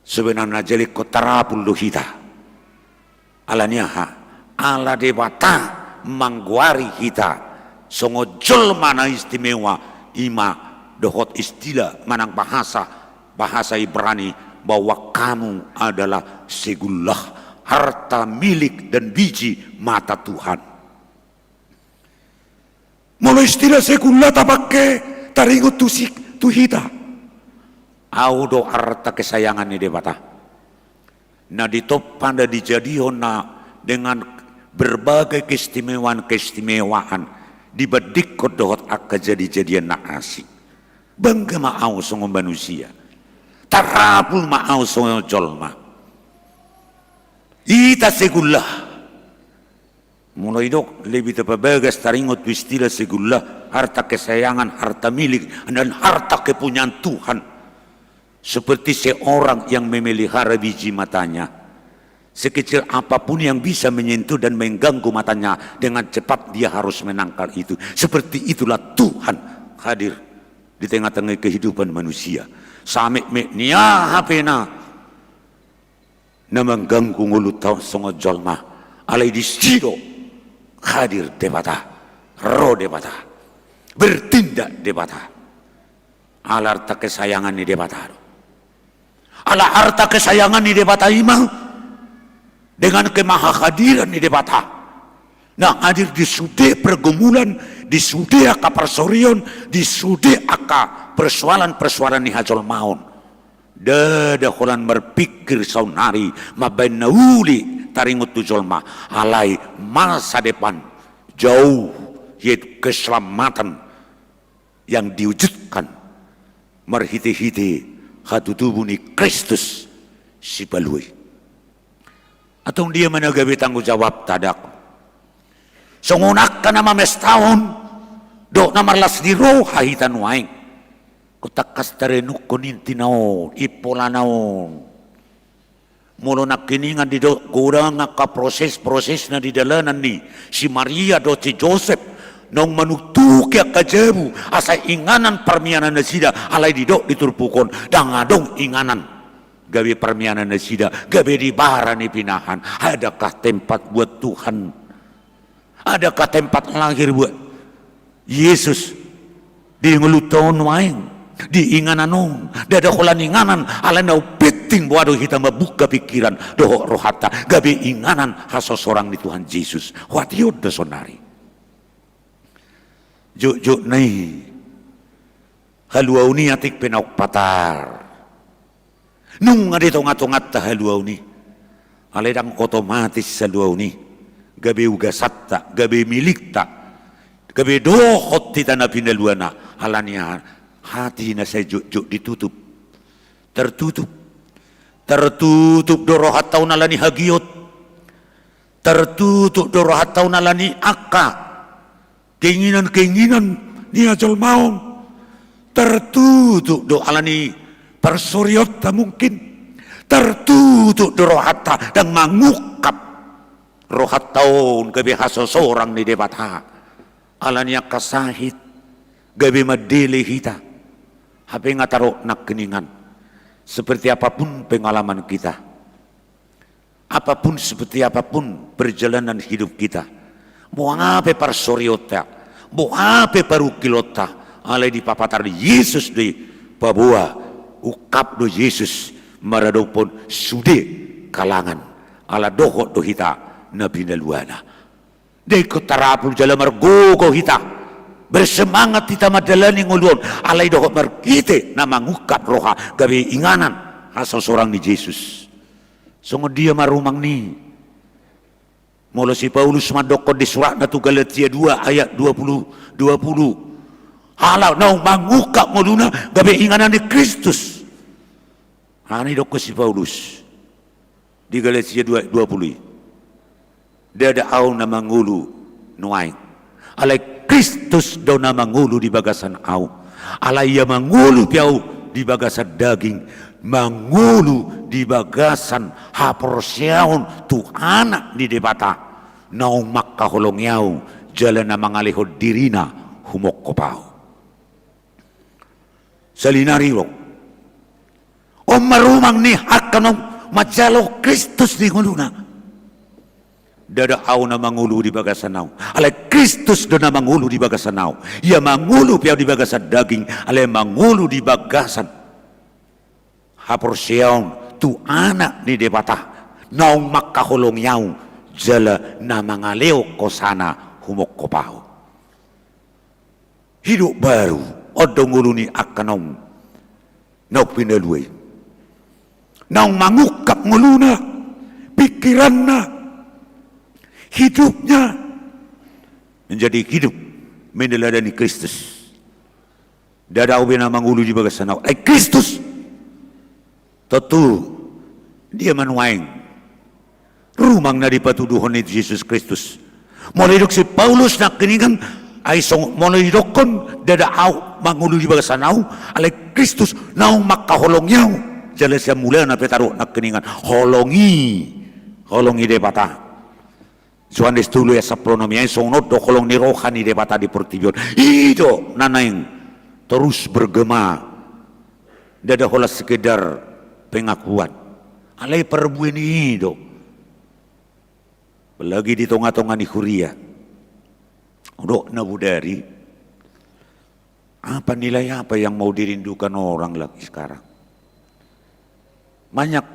Sebenarna jadi ingkon tarapul do hita. Ala ni aha? Ala Debata manggoari hita songon jolma na istimewa, i ma dohot istilah manang bahasa, bahasa Ibrani, bahwa kamu adalah segullah, harta, milik, dan biji mata Tuhan. Molo istilah segullah tapangke, taringot tu si, tu hita. Au do arta kesayangan ni Debata, na ditompa, na dijadihon, na dengan berbagai keistimewaan-keistimewaan dibandingkon dohot angka jadi-jadian na asing. Bangga ma au songon manusia. Tarapul ma au songon jolma. Hita segullah. Molo didok lebih tapabagas taringot tu istilah segullah, harta kesayangan, harta milik, dan harta kepunyaan Tuhan. Seperti seorang yang memelihara biji matanya. Sekecil apapun yang bisa menyentuh dan mengganggu matanya, dengan cepat dia harus menangkal itu. Seperti itulah Tuhan hadir di tengah-tengah kehidupan manusia. Sametmet ni aha pe na na mangganggu ngolunta on songon jolma, alai disi do hadir Debata, ro Debata, bertindak Debata. Ala arta kesayangan ni Debata do. Ala arta kesayangan ni Debata i ma dengan kemahahadiran ni Debata na hadir di sude pergumulan, di sude angka parsorion, di sude angka persoalan-persoalan ni hajolmaon. Ndada holan marpingkir saonnari mambaen na uli taringot tu jolma, alai masa depan jauh, yaitu keselamatan yang diwujudkan marhitehite hatutubu ni Kristus Sipalua i. Antong dia ma na gabe tanggung jawabta, daku? Songon angka na mamestahon dohot na marlas ni roha hita nuaeng. Ingkon tangkas tarenungkon intina on, impolana on. Molo nangkiningan didok godang angka proses-proses na di dalanan ni si Maria dohot si Josep, naung manuktuki angka jabu asa inganan parmianan nasida, alai didok di turpuk on ndang adong inganan gabe parmianan nasida, gabe dibara ni pinahan. Adakah tempat buat Tuhan? Adakah tempat lahir buat Yesus di ngolunta on nuaeng, di inganan on? Ndada holan inganan, alai na penting boha do hita mambuka pingkiran dohot rohanta gabe inganan hasosorang ni Tuhan Jesus. Hoati on do saonnari. Jotjotna i, haluaon i atik pe naung patar. Nunga di tongatonganta haluaon i. Alai ndang otomatis haluaon i gabe ugasanta, gabe milikta, gabe dohot hita na pinaluana. Ala ni aha? Hati na sai jotjot ditutup. Tertutup. Tertutup do rohanta on ala ni hagiot. Tertutup do rohanta on ala ni angka keinginan-keinginan ni hajolmaon. Tertutup do ala ni parsorionta mungkin. Tertutup do rohanta ndang mangungkap rohanta on gabe hasosorang ni Debata. Ala ni angka sahit gabe mandele hita. Hape nga tarok nangkiningan, seperti apapun pengalaman kita, apapun, seperti apapun perjalanan hidup kita, boha pe parsorionta, boha pe parungkilonta, alai dipapatar Jesus do i, paboa ungkap do Jesus maradophon sude kalangan, ala dohot do hita na pinaluana. Ndang ingkon tarapul jala margogo hita, bersemangat hita mandalani ngolu on, alai dohot marhite na mangungkap roha gabe inganan hasosorang ni Jesus. Songon dia ma rumang ni, molo si Paulus mandokkon di suratna tu Galatia dua ayat dua puluh, dua puluh, Ala naung mangungkap ngoluna gabe inganan ni Kristus. Aha na didok si Paulus di Galatia dua, dua puluh i. Ndada ahu na mangolu nuaeng. Alai Kristus do na mangolu di bagasan ahu. Alai ia mangolu pe ahu di bagasan daging, mangolu di bagasan haporseaon tu Anak ni Debata, naung mangkaholongi ahu, jala na mangalehon dirina humongkop ahu. Salinari ro. On ma rumang ni angka naung manjalo Kristus di ngoluna. Ndada ahu na mangolu di bagasan ahu. Alai Kristus do na mangolu di bagasan ahu. Ia mangolu pe ahu di bagasan daging. Alai mangolu di bagasan haporseaon tu Anak ni Debata, naung mangkaholongi ahu, jala na mangalehon hosana humongkop ahu. Hidup baru, on do ngolu ni angka naung, naung pinalua i. Naung mangungkap ngoluna, pikiranna, hidupnya menjadi hidup meneladani Kristus. Ndada ahu be na mangolu di bagasan ahu, alai Kristus. Tontu dia ma nuaeng rumang na dipatuduhon ni Jesus Kristus. Molo didok si Paulus nangkiningan, ai songon molo didokkon ndada ahu mangolu di bagasan ahu, alai Kristus naung mangkaholongi ahu. Jala sian mulana pe tadok nangkiningan, holongi, holongi Debata. Johannes tolu ayat sampulu onom i, ai songon on do holong ni roha ni Debata di portibi on. I do na naeng torus bergema. Ndada holan sekedar pengakuan. Alai parbue ni i do. Apalagi di tonga-tonga ni huria. Dok na bodari. Apa, nilai apa yang mau dirindukan orang lagi sekarang? Banyak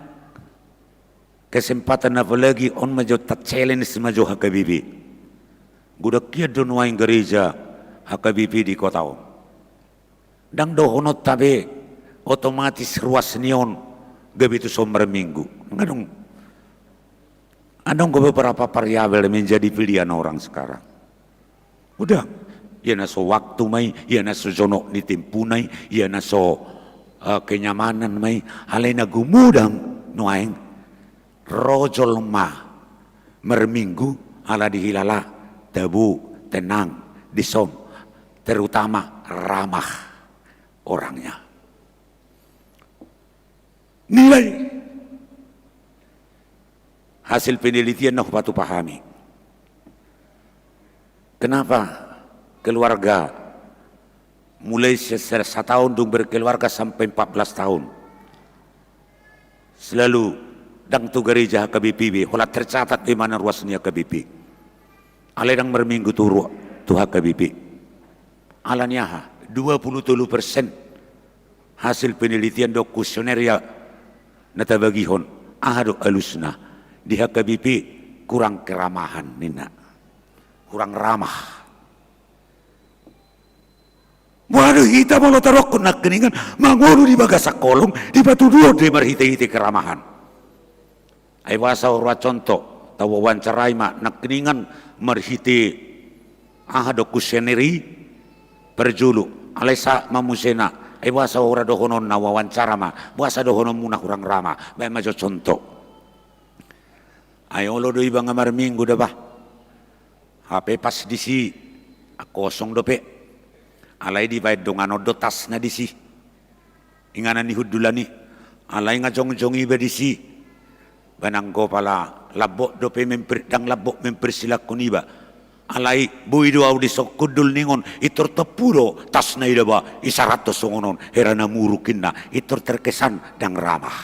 kesempatan, apalagi on ma jo, ta-challenge ma jo H K B P. Godang hian do nuaeng gareja H K B P di kota on. Ndang dohononta be otomatis ruas ni on gabe tuson marminggu. Ndang adong. Adong do beberapa variabel menjadi pilihan orang sekarang. Udah, ia na so waktu ma i, ia na so jonok ni tempuna i, ia na so, eh, kenyamanan ma i, alai na gumodang nuaeng, ro jolma marminggu ala dihilala tabo, tenang, dison, terutama ramah orangnya. Nilai hasil penelitian na hupatupa hami. Kenapa keluarga mulai se-, se-, sataon dung berkeluarga sampai empat belas tahun selalu ndang tu gareja H K B P be, holan tercatat be manang ruas ni H K B P. Alai ndang marminggu tu ru-, tu H K B P. Ala ni aha? Dua puluh tolu persen hasil penelitian dohot kuesioner na tabagihon. Aha do alusna? Di H K B P kurang keramahan ninna. Kurang ramah. Boha do hita molo tadokkon nangkiningan mangolu di bagasan holong, dipatuduhon do i marhite-hite keramahan. Ai boasa huroha contoh, tawawancarai ma nangkiningan marhite aha do kuesioner i parjolo, alai sahat ma musena, ai boasa huroha dohononna, wawancara ma, boasa dohononmuna hurang ramah, baen ma jo contoh. Ai olo do iba nga marminggu da bah. Hape pas disi, ah, kosong dope. Alai dibaen dongan on do tasna disi. Inganan ni hundulan i. Alai nga jongjong iba disi. Ba nanggo pala lambok dope memper-, ndang lambok mempersilahkon iba. Alai boi do au dison hundul ningon, pintor tompu do tasna i da bah, isarahon songon on, hera na muruk inna, pintor terkesan ndang ramah.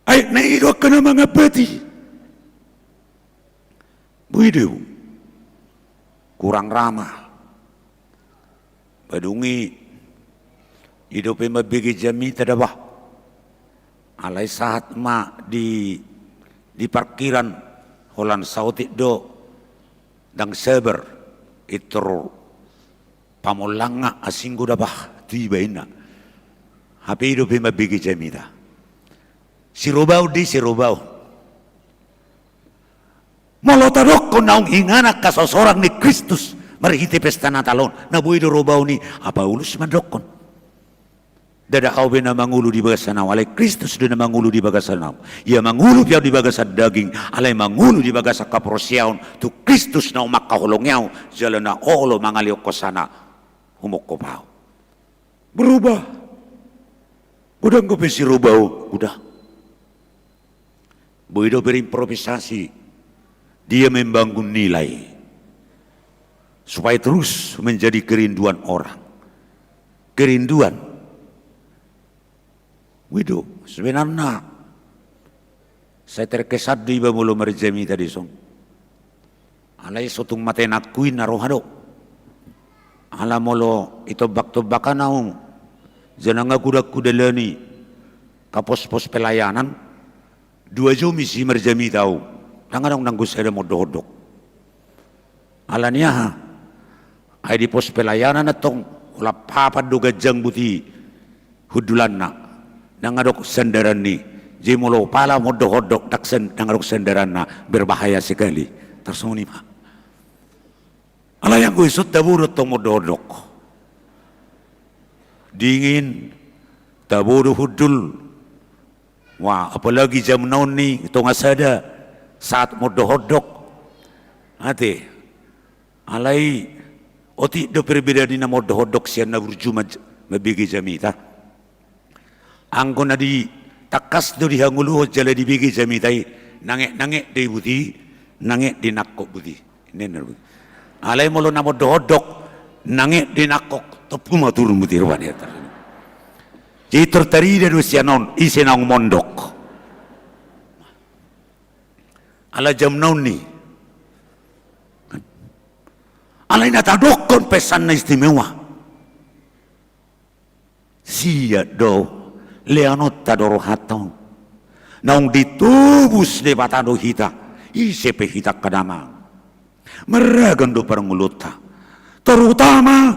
Ai na i do angka na mangambati. Boi do kurang ramah. Ba dung i, i dope mambege jamita da bah. Alai sahat ma di, di parkiran, holan saotik do, ndang sabar, pintor pamollang nga asing do da bah, tu iba inna. Hape i dope mambege jamita. Sirobaon do i, sirobaon. Molo tadokkon naung inganan hasosorang ni Kristus Marhite pesta Natal on, na boi do robaon i, a Paulus mandokkon. Ndada ahu be na mangolu di bagasan ahu, alai Kristus do na mangolu di bagasan ahu. Ia mangolu pe ahu di bagasan daging, alai mangolu di bagasan haporseaon tu Kristus naung mangkaholongi ahu, jala na olo mangalehon hosana humongkop ahu. Berubah. Godang dope sirobaon, godang. Boi do berimprovisasi, dia membangun nilai supaya terus menjadi kerinduan orang. Kerinduan. Boi do, sebenarna sai terkesan do iba molo marjamita dison. Alai so tung mate nangku i na roha do. Ala molo itombak-tombakan ahu, jala nga godang hudalani ka pos-pos pelayanan, dua jom isi marjamita ahu, ndang adong nanggo sada mondok-ondok. Ala ni aha? Ai di pos pelayanan antong, holan papan do ganjang buti hundulanna, ndang adong sandaranna i. Jadi molo pala mondok-ondok, ndang san-, ndang adong sandaranna, berbahaya sekali. Tarsongon i ma. Alai anggo dison tabo do antong mondok-ondok. Dingin, tabo do hundul. Wah, apalagi jaman na on ni tonga sada, saat mondok-ondok. Ate. Alai otik do perbedaan ni na mondok-ondok sian na burju ma-, mambege jamita. Anggo na ditangkas do dihangoluhon jala dibege jamita i, nanget-nanget do i buti, nanget do i nangkok buti. Ninna do buti. Alai molo na mondok-ondok, nanget do i nangkok, tompu ma turun buti rupani. Jadi tarida do sian on, ise naung mondok. Ala jaman na on ni. Alai na tadokkon pesan na istimewa. Sia do, leanonta do rohanta on. Naung ditobus Debata do hita, ise pe hita angka damang. Marragam do parngoluonta. Terutama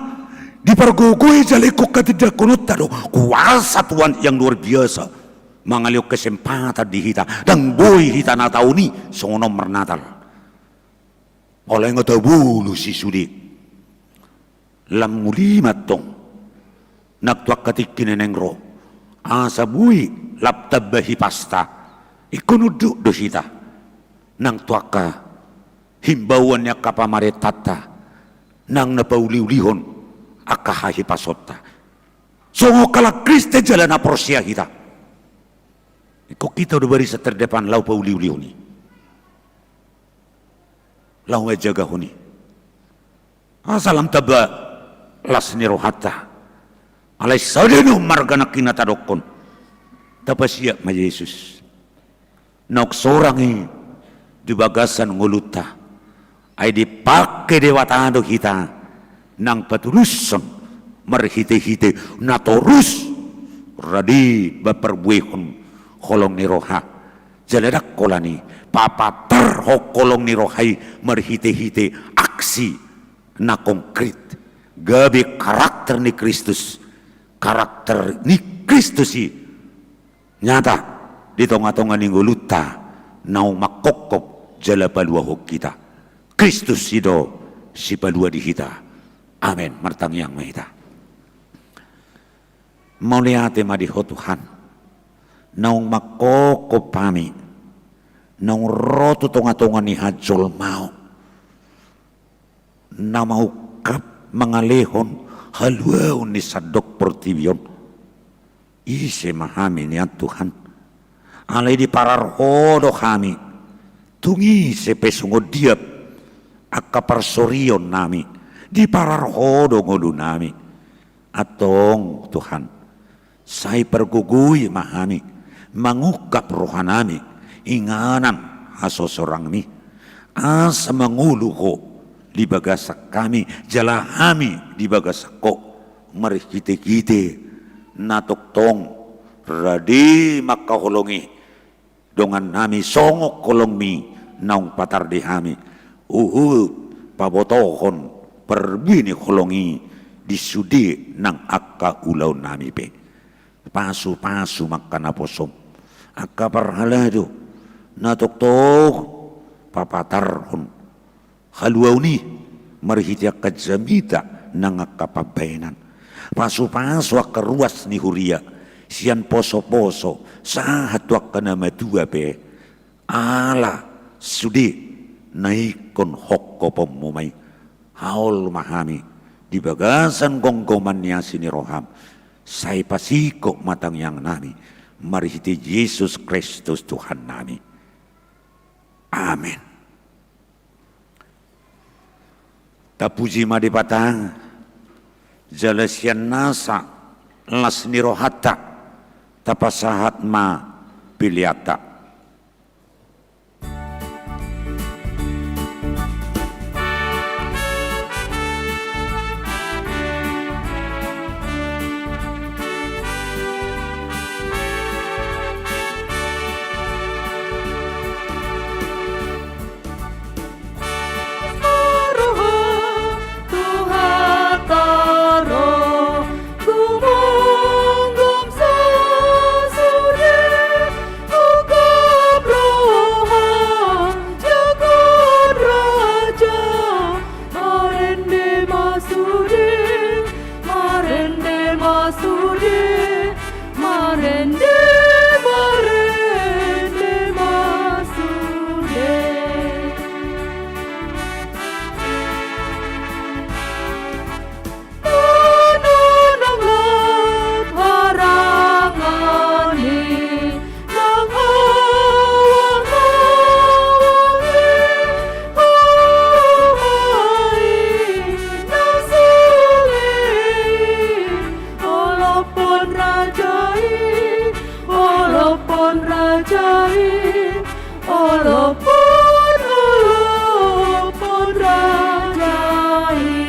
dipargogoi jala ingkon hatindangkononta do kuasa Tuhan yang luar biasa. Mangalehon kesempatan di hita. Ndang boi hita na taon i songon on marnatal. Alai nga tabolus i sude. Lam muli ma antong nang tu angka tingki na naeng ro, asa boi lam tamba hipasta. Ingkon unduk do hita nang tu angka himbauan ni angka pamarentanta, nang na pauliulihon angka hahipasonta. Songon halak Kristen jala na porsea hita, ingkon hita do barisan terdepan laho pauliulihon i. Laho manjagahon i. Asa lam tamba las ni rohanta. Alai sada do marga nangkin na tadokkon. Tapasiat ma Jesus. Naung sorang i di bagasan ngolunta. Ai dipangke Debata do hita nang patulushon marhitehite na torus rade mamparbuehon holong ni roha. Jala ndang holan i, papatarhon holong ni roha i marhitehite aksi na konkret. Gabe karakter ni Kristus. Karakter ni Kristus i nyata di tongatonga ni ngolunta naung mangkophop jala paluahon hita. Kristus i do sipalua di hita. Amen. Martangiang ma hita. Mauliate ma di Ho Tuhan, naung mangkophop hami, naung ro tu tongatonga ni hajolmaon, na maungkap mangalehon haluaon ni sandok portibi on. Ise ma hami nian Tuhan? Alai diparar Ho do hami. Tung ise pe songon dia angka parsorionnami, diparar Ho do ngolunami. Antong Tuhan, sai pargogoi ma hami, mangungkap rohanami, inganan hasosorangmi, asa mangolu Ho di bagasan hami, jala hami di bagasan Ho, marhitehite na tongtong rade mangkaholongi dongannami songon holongmi naung patar di hami, huhut pabotohon parbue ni holong i di sude nang angka ulaonnami pe. Pasupasu ma angka naposom, angka parhalado, na tongtong papatarhon haluaon i marhite angka jamita nang angka pambahenan. Pasupasu angka ruas ni huria, sian posoposo sahat tu angka na matua pe. Ala sude na ingkon hongkoponmu ma i. Haol ma hami di bagasan gomgoman ni asi ni roham, sai pasingkop ma tangiangnami, marhite Jesus Kristus Tuhannami. Amen. Tapuji ma Debata, jala sian nasa las ni rohanta tapasahat ma peleanta. Marende ma sude, marende ma sude, marende, marende ma sude. Olo pon, olo pon raja i.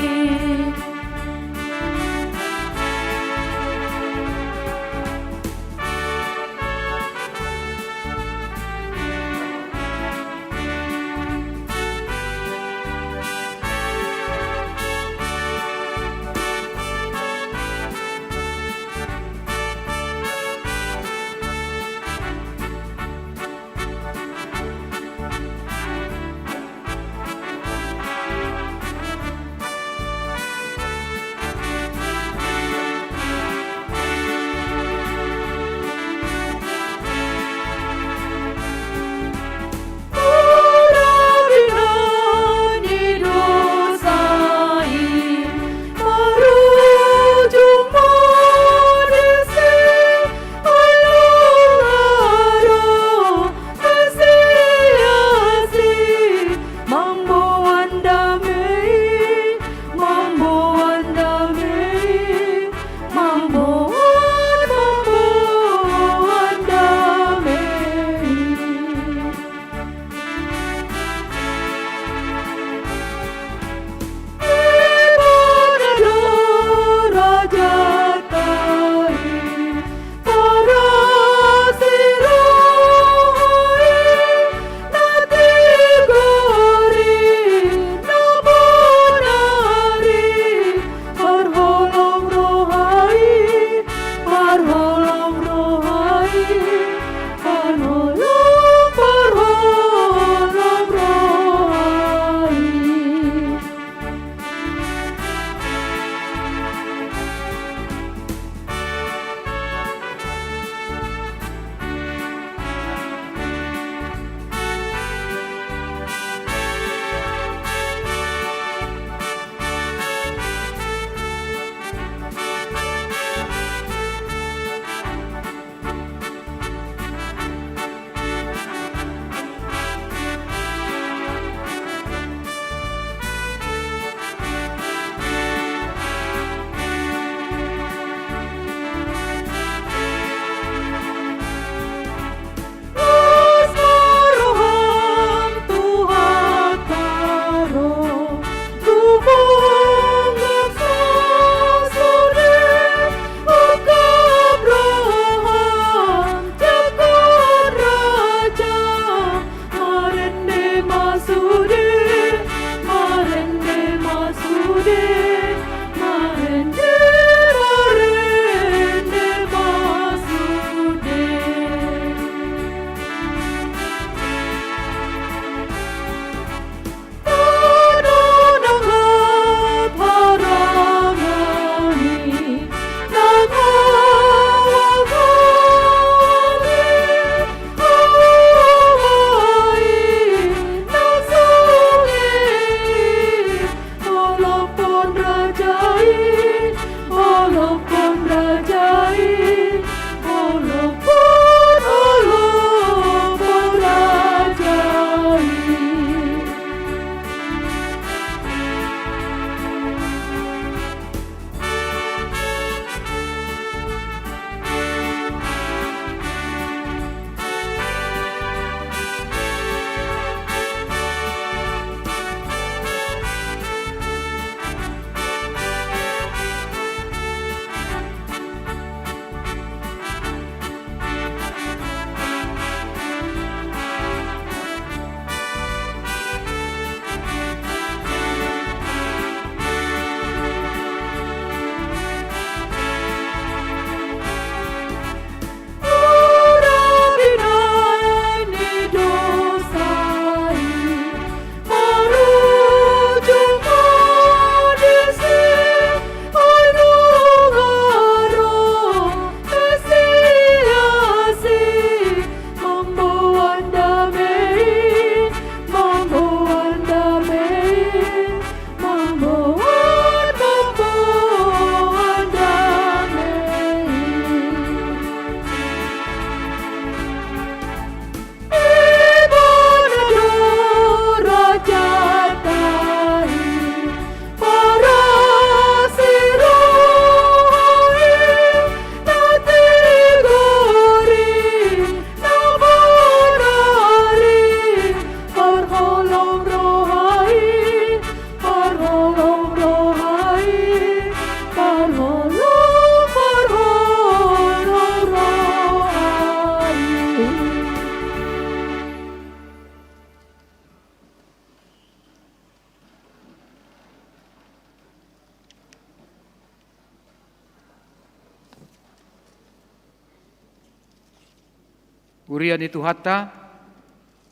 Huria ni Tuhanta,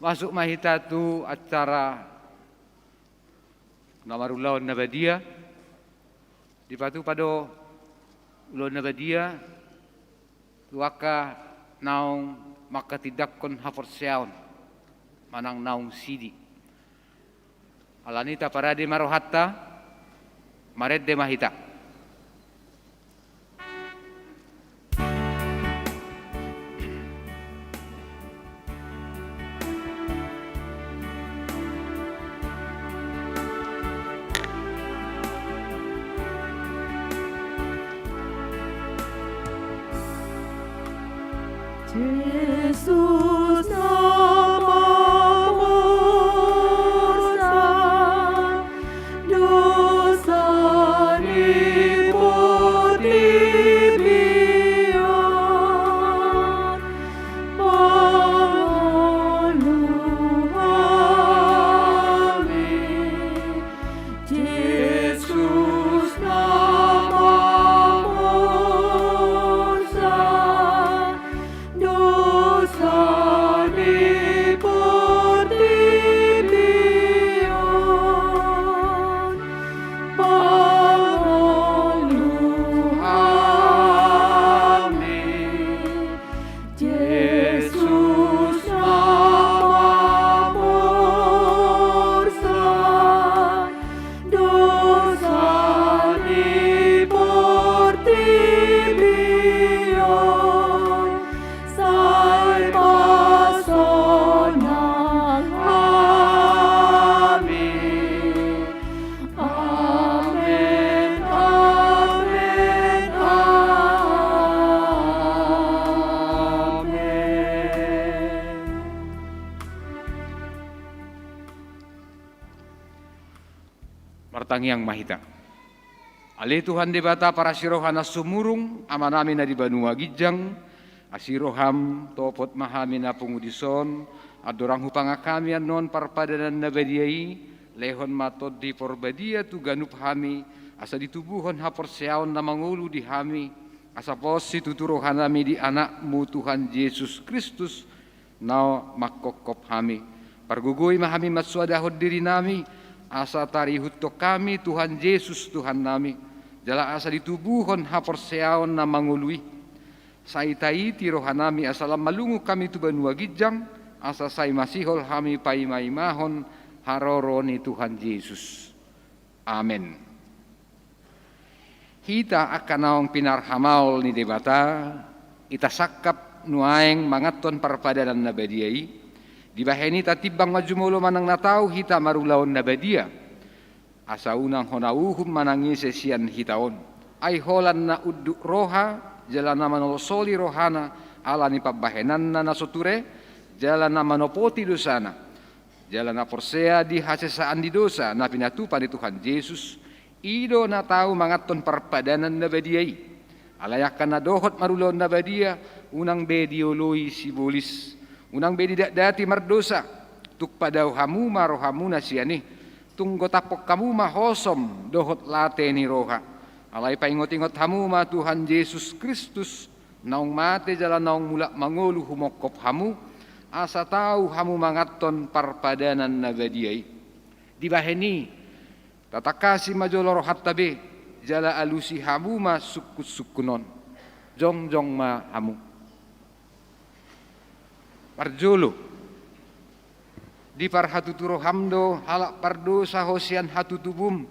masuk ma hita tu acara na marulaon na badia. Dipatupa do ulaon na badia tu angka naung manghatindanghon haporseaon manang naung sidi. Alani i taparade ma rohanta, marende ma hita. Jesus na mamorsan dosa ni portibi on, pangolu hami. Jesus na mamorsan dosa ni portibi on, pangolu hami. Jesus na mamorsan dosa ni portibi on, sai pasonang hami. Amen, amen, amen. Martangiang ma hita. Ale Tuhan Debata parasi roha na sumurung, Amanami na di banua ginjang, asi roham, topot ma hami na pungu dison, andorang hupangan hami annon parpadanan na badia i, lehon ma Tondi Porbadia tu ganup hami, asa ditubuhon haporseaon na mangolu di hami, asa pos situtu rohanami di Anakmu Tuhan Jesus Kristus, na manghophop hami. Pargogoi ma hami mansoadahon dirinami, asa tarihuthon hami Tuhan Jesus Tuhannami, jala asa ditubuhon haporseaon na mangolu i. Sai taiti rohanami asa lam malungun hami tu banua ginjang, asa sai masihol hami paimaimahon haroro ni Tuhan Jesus. Amen. Hita angka naung pinarhamaol ni Debata, hita sangkap nuaeng manganhon parpadanan na badia i, dibahen i tatimbang ma jumolo manang na tau hita marulaon na badia. Asa unang hona uhum manang ise sian hita on. Ai holan na unduk roha, jala na manolsoli rohana, ala ni pambahenanna na so ture, jala na manopoti dosana, jala na porsea di hasesaan ni dosa na pinatupa ni Tuhan Jesus, i do na tau manganhon parpadanan na badia i. Alai angka na dohot marulaon na badia, unang be dioloi sibolis, unang be didatdati mardosa, tung padao hamu ma rohamuna sian i, tung gotaphon hamu ma hosom dohot late ni roha. Alai paingotingot hamu ma Tuhan Jesus Kristus, naung mate jala naung mulak mangolu humongkop hamu, asa tau hamu manganhon parpadanan na badia i. Dibahen i, tatangkasi ma jolo rohanta be, jala alusi hamu ma sungkunsungkun on. Jongjong ma hamu. Parjolo, diparhatutu roham do halak pardosa ho sian hatutubum,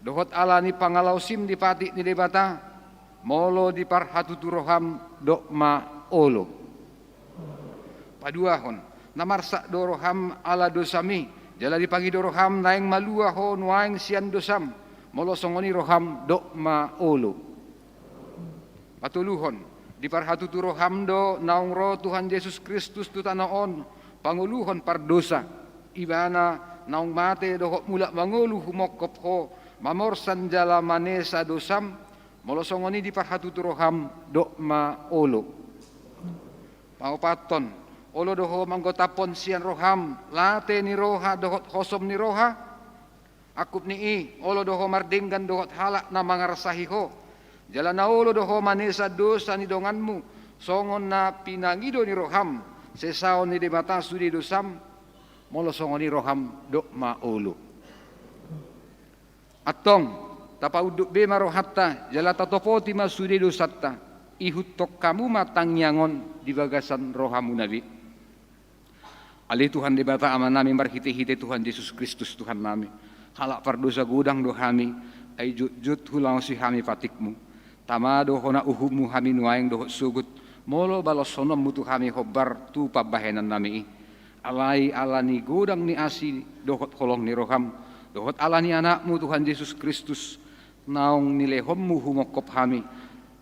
dohot ala ni pangalaosim di patik ni Debata, molo diparhatutu roham, dok ma olo. Paduahon, na marsak do roham ala dosami, jala dipangido roham naeng malua ho nuaeng sian dosam, molo songon i roham, dok ma olo. Patoluhon, diparhatutu roham do naung ro Tuhan Jesus Kristus tu tano on, pangoluhon pardosa, ibana naung mate dohot mulak mangolu humongkop ho, mamorsan jala manesa dosam, molo songon i diparhatutu roham, dok ma olo. Paopathon, olo do ho manggotaphon sian roham late ni roha dohot hosom ni roha? Angkup ni i, olo do ho mardenggan dohot halak na mangarsahi ho, jala na olo do ho manesa dosa ni donganmu, songon na pinangido ni roham, sesaon ni Debata sude dosam, molo songon i roham, dok ma olo. Antong, tapaunduk be ma rohanta jala tatopoti ma sude dosanta, ihuthon hamu ma tangiang on di bagasan rohamuna be. Ale Tuhan Debata Amanami, marhitehite Tuhan Jesus Kristus Tuhannami, halak pardosa godang do hami, ai jotjot hulaosi hami patikmu. Tama do hona uhummu hami nuaeng dohot sogot, molo baloshononmu tu hami hombar tu pambahenannami i. Alai ala ni godang ni asi dohot holong ni roham, dohot ala ni Anakmu Tuhan Jesus Kristus, naung nilehonmu humongkop hami,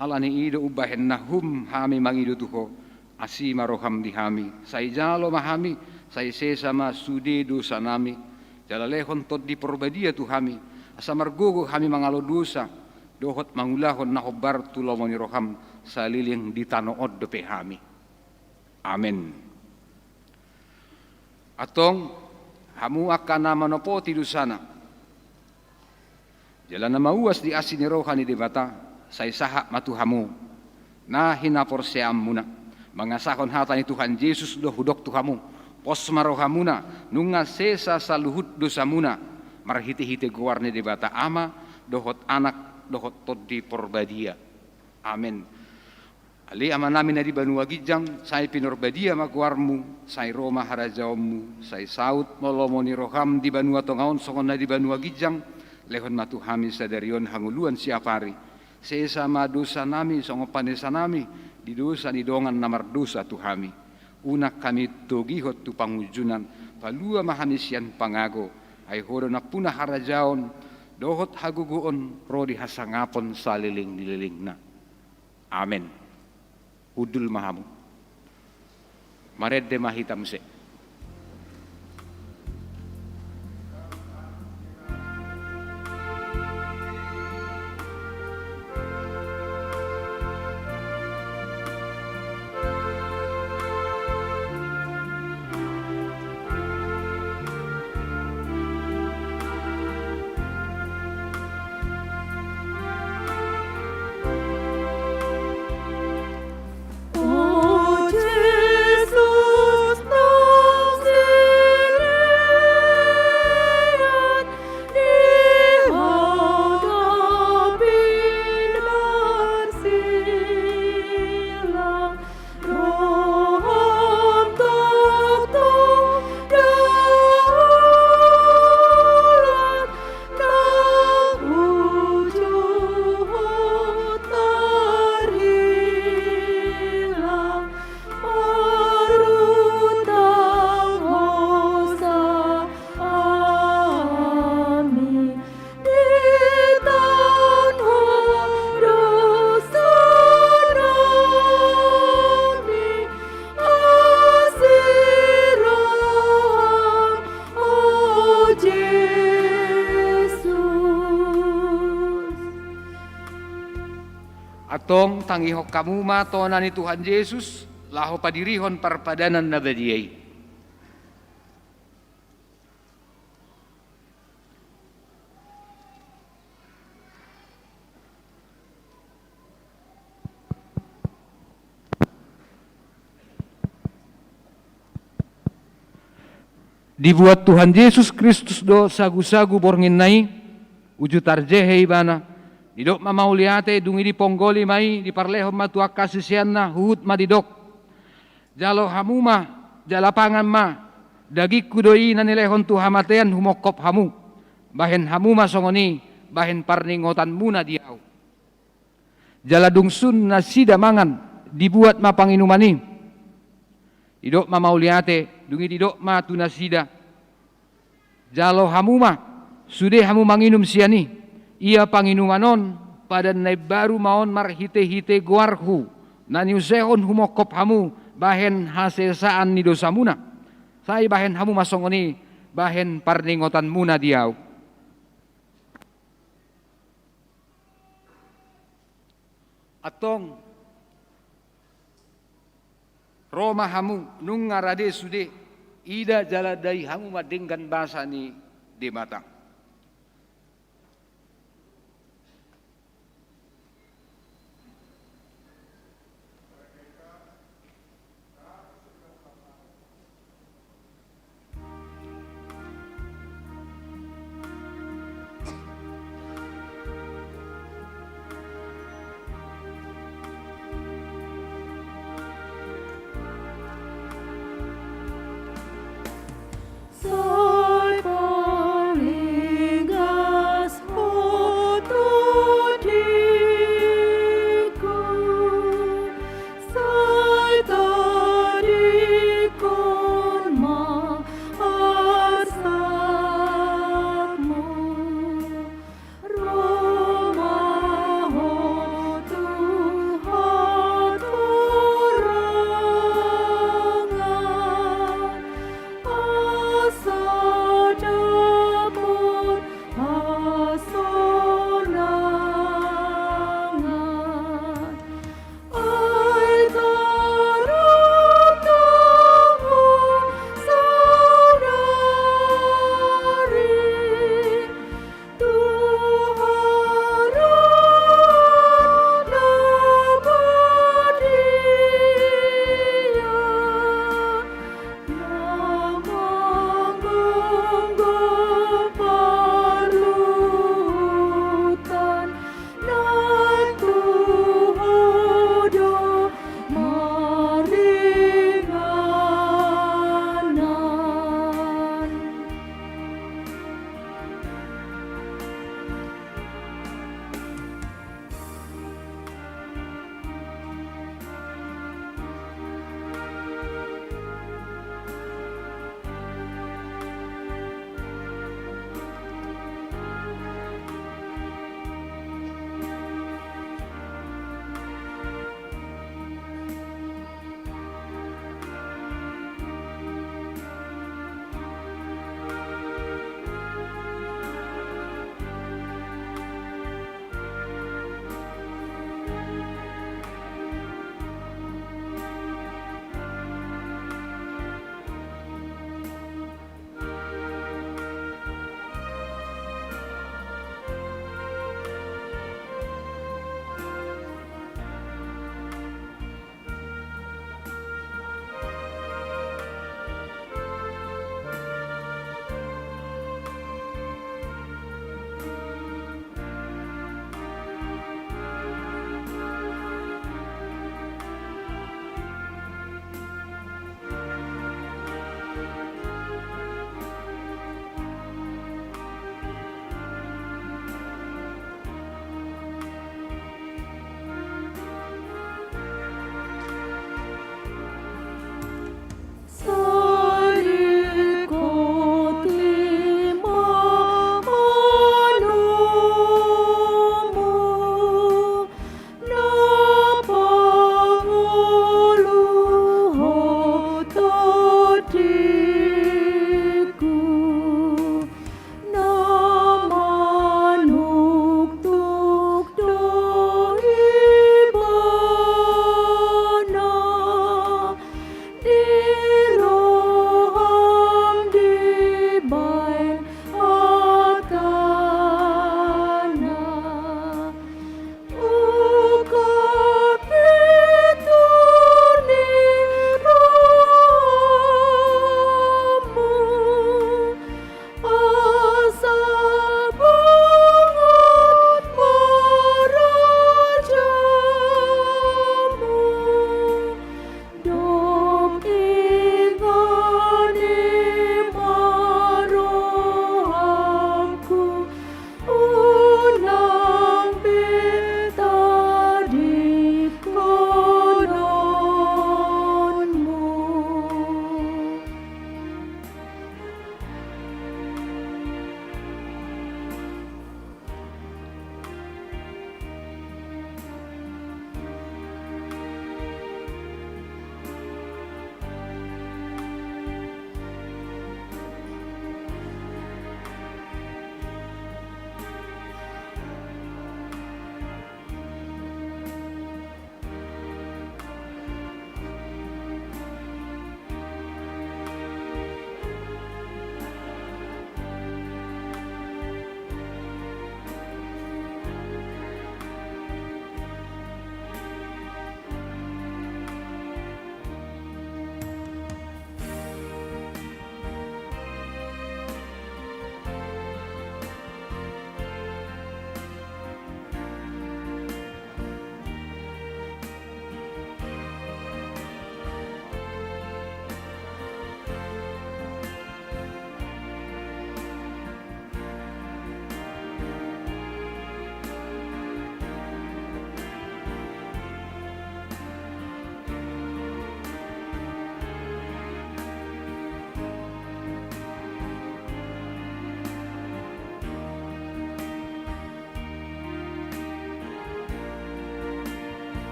ala ni i do umbahen na hum hami mangido tu Ho. Asi ma roham di hami, sai jalo ma hami, sai sesa ma sude dosanami, jala lehon Tondi Porbadia tu hami, asa margogo hami mangalo dosa, dohot mangulahon na hombar tu lomo ni roham, saleleng di tano on dope hami. Amen. Antong, hamu angka na manopoti dosana jala na mauas di asi ni roha ni Debata, sai sahat ma tu hamu na hinaporseaonmuna, mangasahon hata ni Tuhan Jesus do hudok tu hamu: Pos ma rohamuna, nunga sesa saluhut dosamuna, marhitehite goar ni Debata Ama, dohot Anak, dohot Tondi Porbadia. Amen. Ale Amanami na di banua ginjang, sai pinorbadia ma goarmu, sai ro ma harajaonmu, sai saut ma lomo ni roham di banua tonga on songon na di banua ginjang. Lehon ma tu hami sadari on hangoluan siapari. Sesa ma dosanami songon panesanami di dosa ni dongan na mardosa tu hami. Unang hami togihon tu pangunjunan, palua ma hami sian pangago. Ai Ho do nampuna harajaon dohot hagogoon ro di hasangapon saleleng ni lelengna. Amen. Hundul ma hamu. Marende ma hita muse. Antong tangihon hamu ma tona ni Tuhan Jesus, laho padirihon parpadanan na badia i. Dibuat Tuhan Jesus Kristus do sagusagu bornginna i, uju tarjehe Ibana. Didok ma mauliate, dung i diponggoli ma i, diparlehon ma tu angka siseanna, huhut ma didok: Jalo hamu ma, jala pangan ma, dagingku do i na nilehon tu hamatean humongkop hamu. Bahen hamu ma songon i, bahen parningotanmuna di ahu. Jala dung sun nasida mangan, dibuat ma panginuman i. Didok ma mauliate, dung i didok ma tu nasida: Jalo hamu ma, sude hamu manginum sian i. Ia panginuman on, padan na imbaru ma on marhitehite goarhu, na niusehon humongkop hamu, bahen hasesaan ni dosamuna. Sai bahen hamu ma songon i, bahen parningotanmuna di ahu. Antong, ro ma hamu, nunga rade sude, ida jala dai hamu ma denggan basa ni Debata.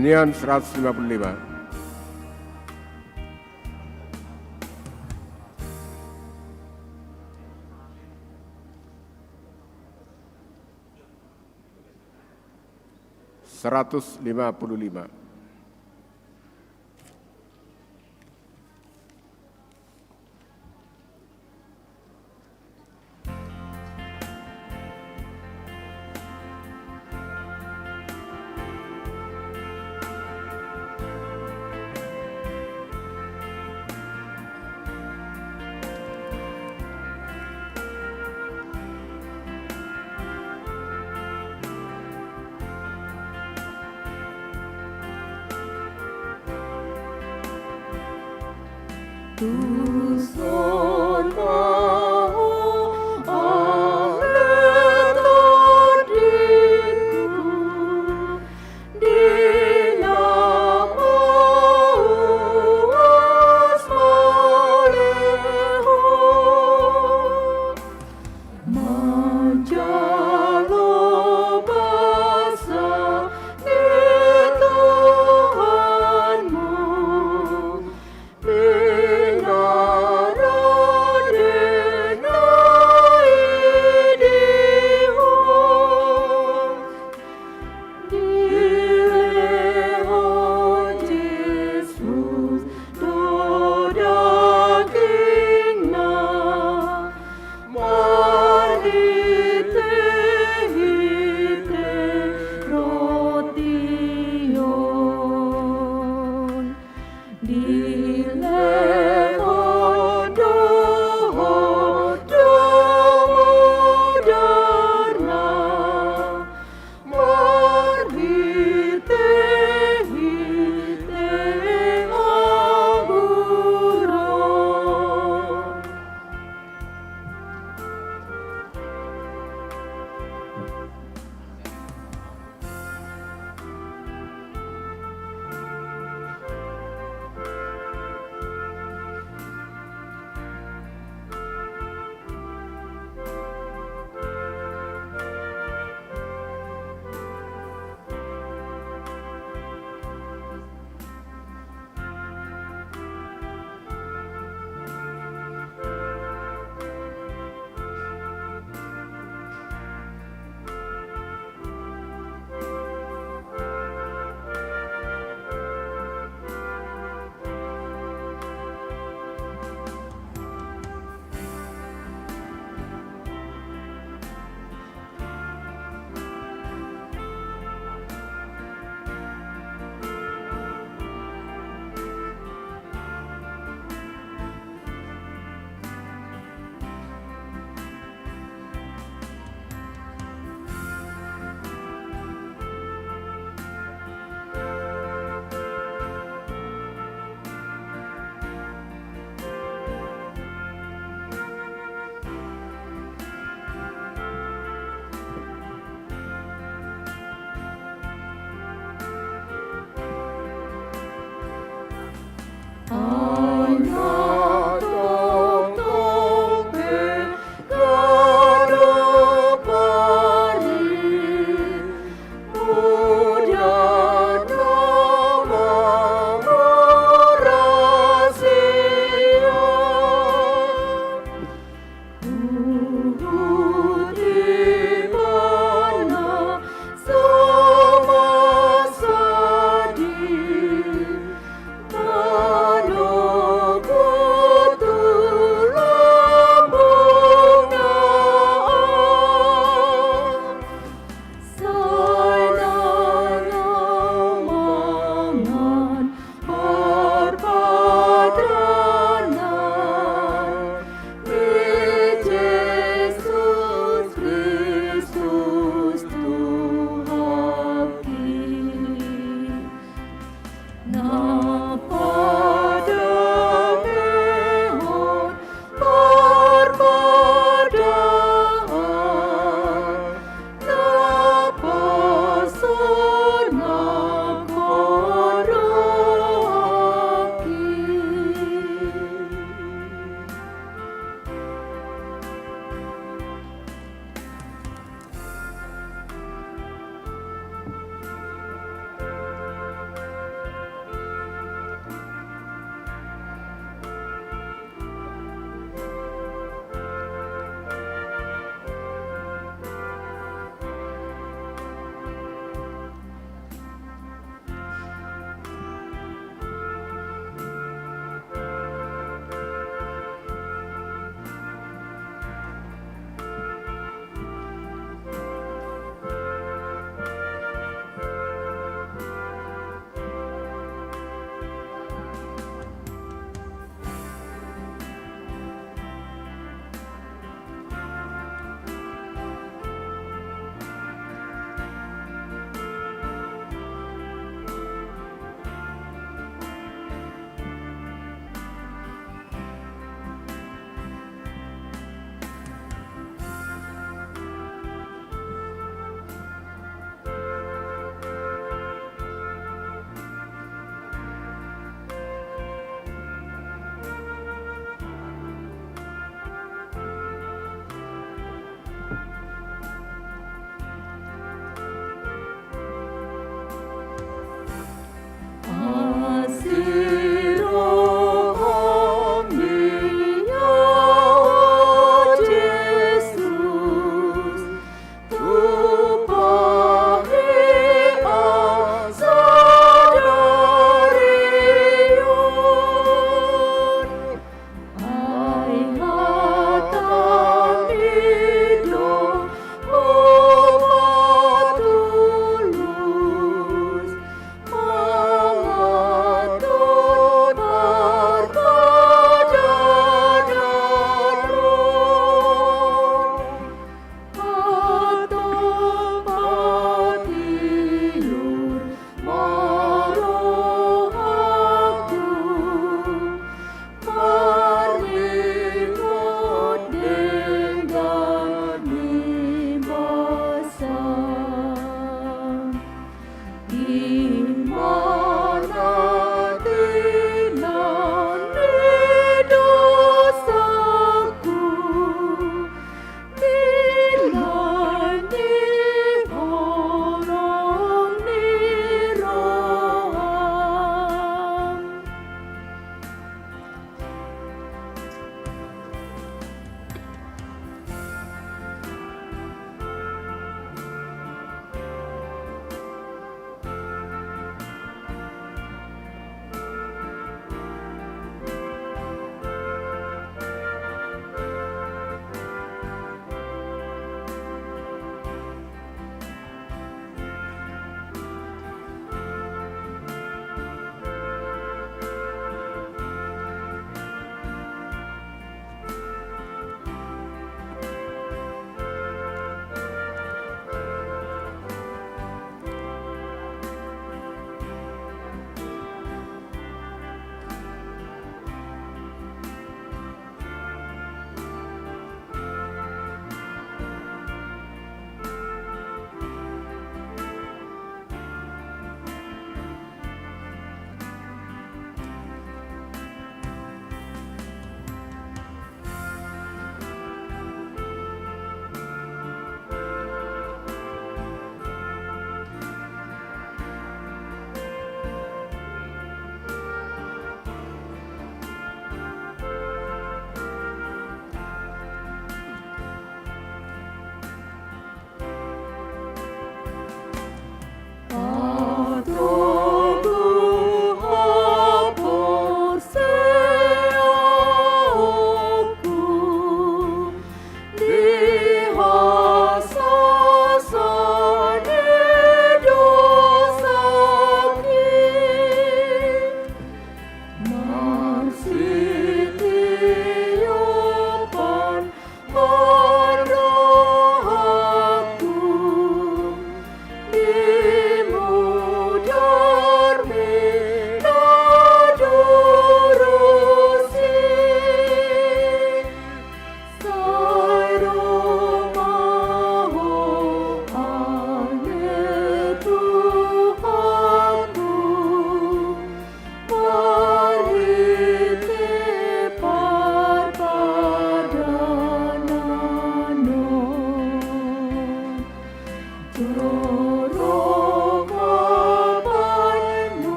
Nian seratus lima puluh lima. Seratus lima puluh lima. Tuson ma ho ale tondingku, di na mauas ma ale ho. Manjalo basa ni Tuhanmu, minara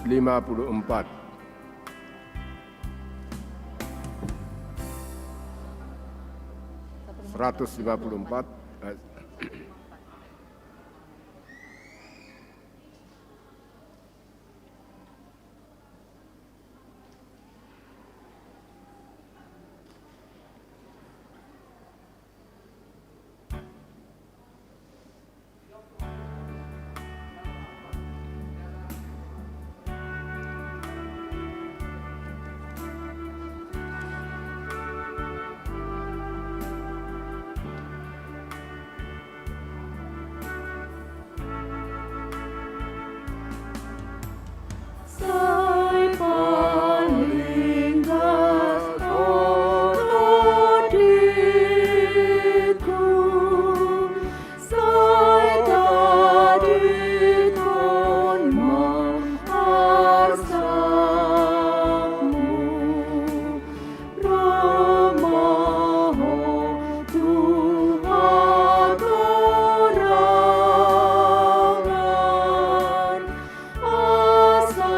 lima puluh empat. Seratus lima puluh empat. Sai paling das oto diku, sai tadingkon ma arsamu. Ro ma ho tu hatorangan, asa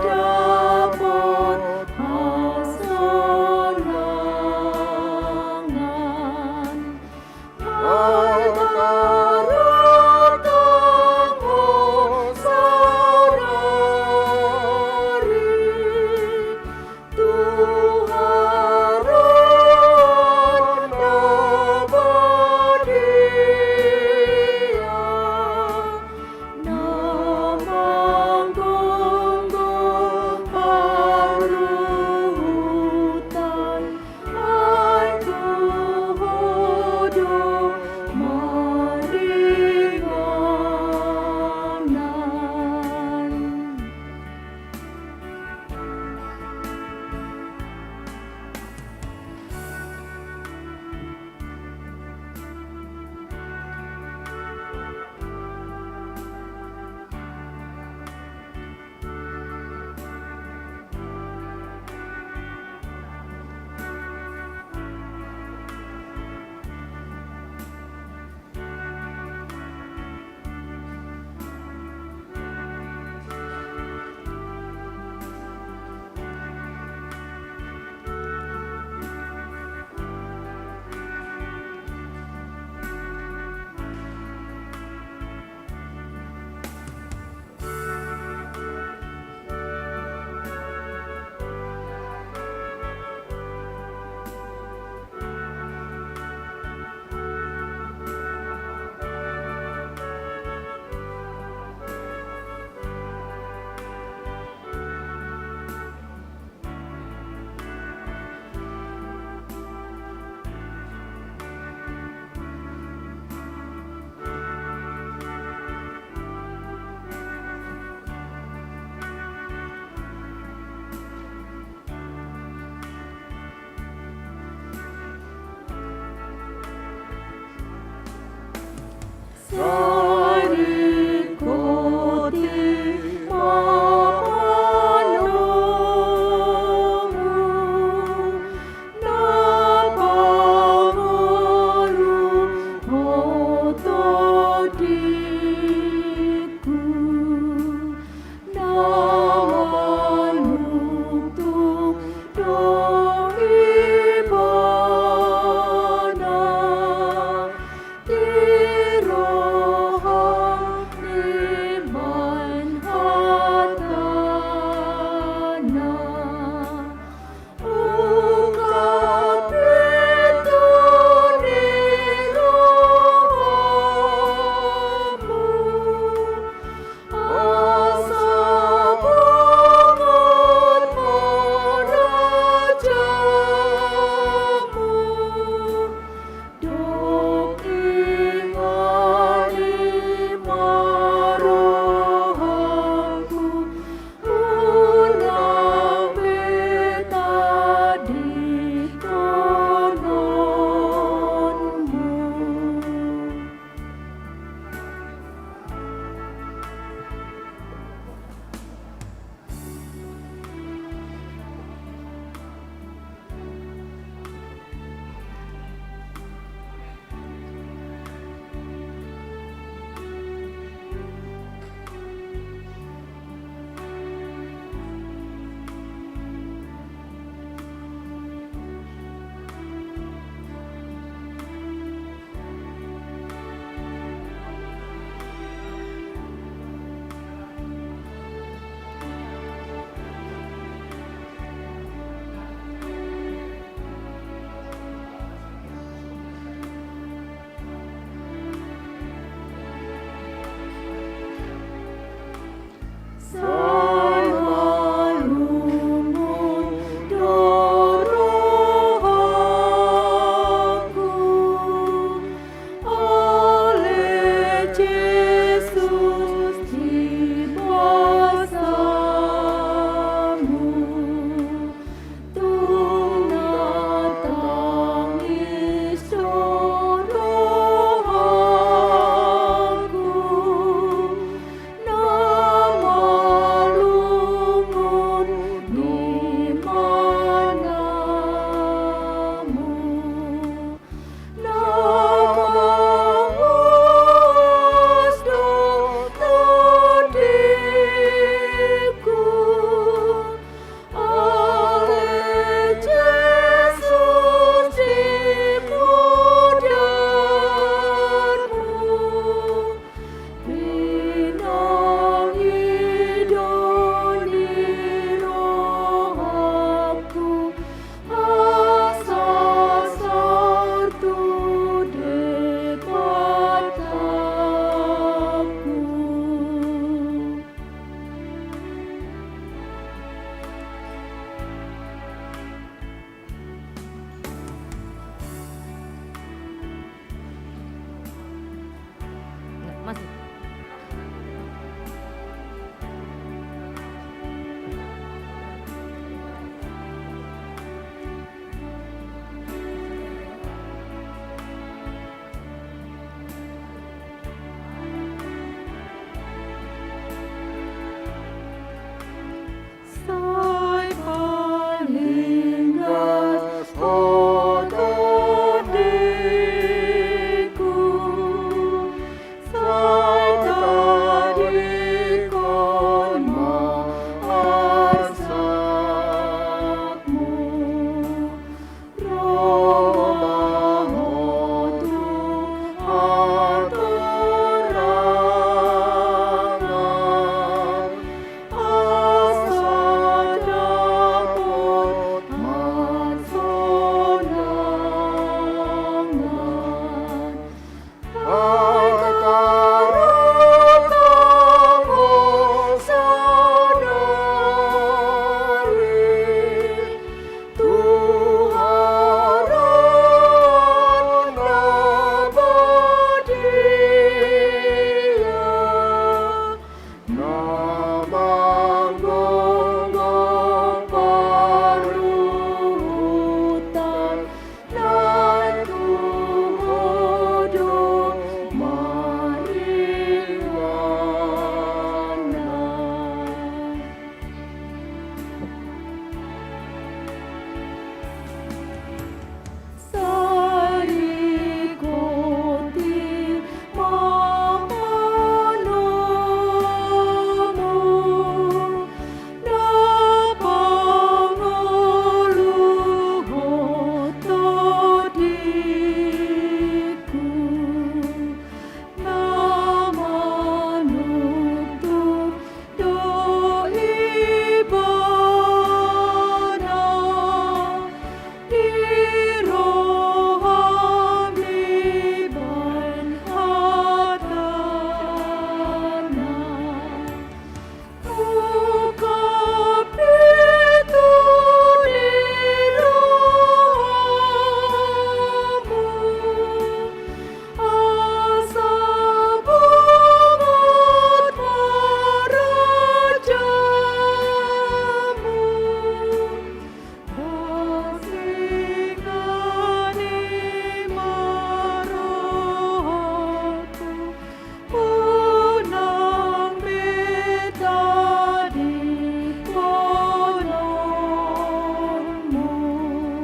dapot hasonangan. Mangkarotomu saudara tu haroro na badia, na manggonggo parluhutan. Ai tu ho do maringanan. Sai ringkot i ma panomu, na pangolu oto diku. Na manungtung do ibana di ro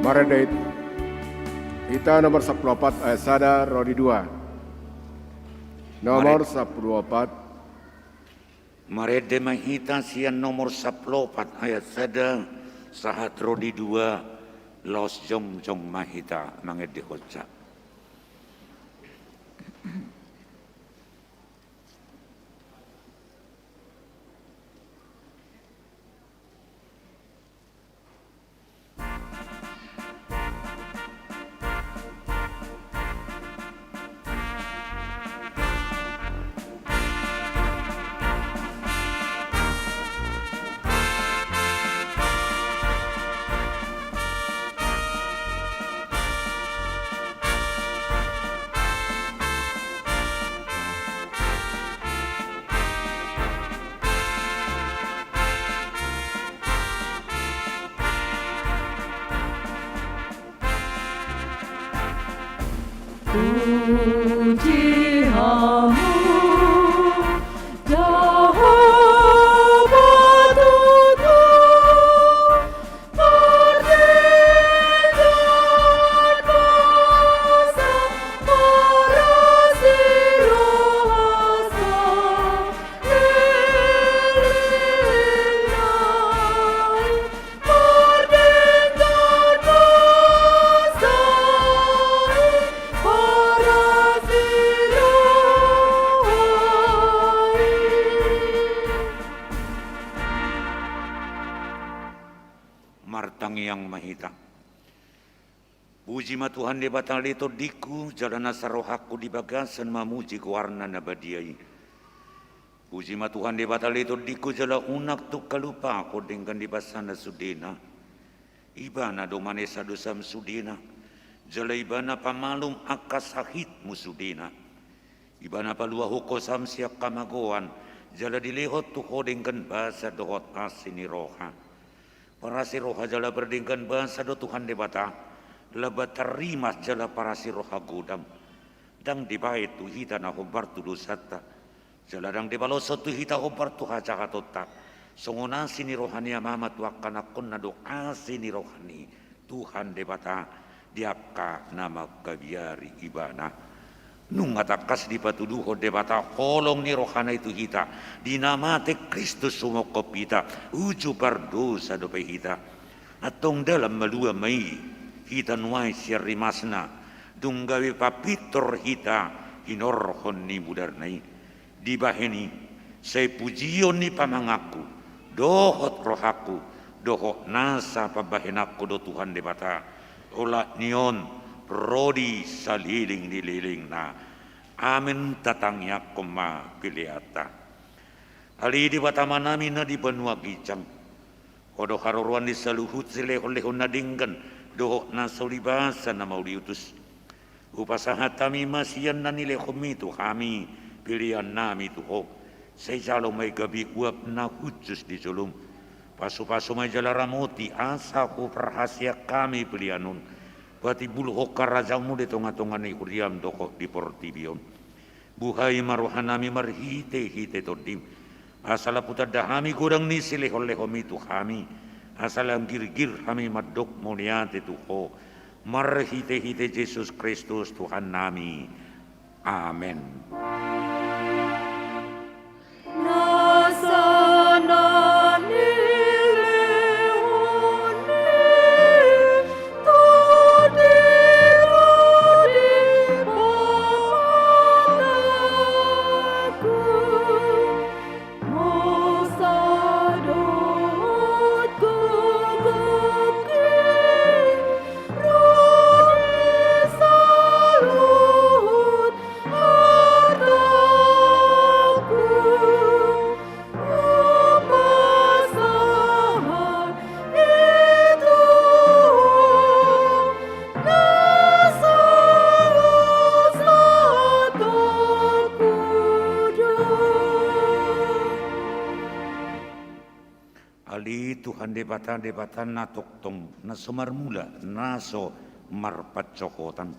Marende hita nomor sampulu opat ayat sada ro di dua. Nomor sampulu opat. Marende ma hita sian nomor sampulu opat ayat sada sahat ro di dua, laos jongjong ma hita mangendehon sa. Puji Hamu, Jahowa Tuhan, mardenggan basa, marasi roha saleleng nai. Martangiang ma hita. Puji ma Tuhan Debata ale tondingku, jala nasa rohangku di bagasan mamuji goarna na badia i. Puji ma Tuhan Debata ale tondingku, jala unang tung halupahon denggan ni basana sudena. Ibana do manesa dosam sudena, jala Ibana pamalum angka sahitmu sudena. Ibana paluahon ho sam sian hamagoan, jala dilehon tu ho denggan basa dohot asi ni roha. Parasi roha jala pardenggan basa do Tuhan Debata, Labanta rimas jala parasi roha godang. Ndang dibaen tu hita na hombar tu dosanta, jala ndang dipaloshon tu hita hombar tu hajahatonta. Songon asi ni roha ni Amana tu angka anakhonna do asi ni roha ni Tuhan Debata di angka na mangkabiari Ibana. Nunga tangkas dipatuduhon Debata holong ni rohana i tu hita di na mate Kristus humophop hita, uju pardosa dope hita. Antong dalan malua ma i hita nuaeng sian rimasna, dung gabe papintor hita hinorhon ni mudarna i. Dibahen i, sai pujion ni pamanganku, dohot rohangku, dohot nasa pambahenanku do Tuhan Debata, olat ni on ro di saleleng ni lelengna. Amen. Tatangiangkon ma peleanta. Ale Debata Amanami na di banua ginjang, Ho do haroroan ni saluhut silehonlehon na denggan dohot na so ulibasa na mauliutus. Hupasahat hami ma sian na nilehonmi tu hami peleannami tu Ho. Sai jalo ma i gabe uap na hushus di jolom. Pasupasu ma i jala ramoti asa huparhaseang hami pelean on patimbulhon harajaonmu di tongatonga ni huriam dohot di portibi on. Buhai ma rohanami marhitehite Tondim, asa lam hutanda hami godang ni silehonlehonmi tu hami, asa lam girgir hami mandok mauliate tu Ho, marhitehite Jesus Kristus Tuhannami. Amen. Ale Tuhan Debata, Debata na tongtong, na so marmula, na so marpansohotan.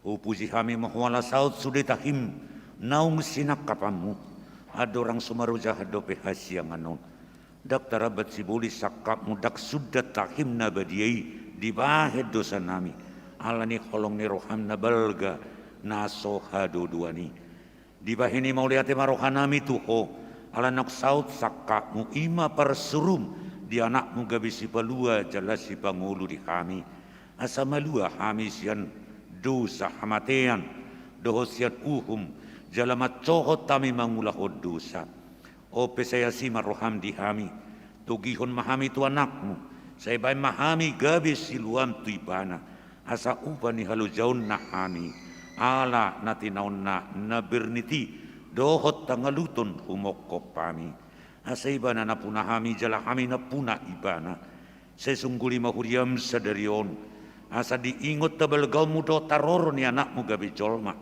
Hupuji hami ma Ho ala saut sude tahim naung sinangkapanmu, andorang so marojahan dope hasiangan on. Ndang tarambat sibolis sangkapmu, ndang sundat tahim na badia i Dibahen dosanami, ala ni holong ni roham na balga, na so hadodoan i. Dibahen i mauliate ma rohanami tu Ho, ala naung saut sangkapmu, i ma parsurum di Anakmu gabe Sipalua jala Sipangolu di hami. Asa malua hami sian dosa hamatean, dohot sian uhum, jala mansohot hami mangulahon dosa. On pe sai asi ma roham di hami, togihon ma hami tu Anakmu, sai bahen ma hami gabe siluam tu Ibana, asa upa ni halojaonna hami, ala na tinaonna na bernit i, dohot tangaluton humongkop hami. Asa Ibana nampuna hami, jala hami nampuna Ibana. Sai sungguli ma huriam sadari on, asa diingot habalgaonmu dohot haroro ni Anakmu gabe jolma,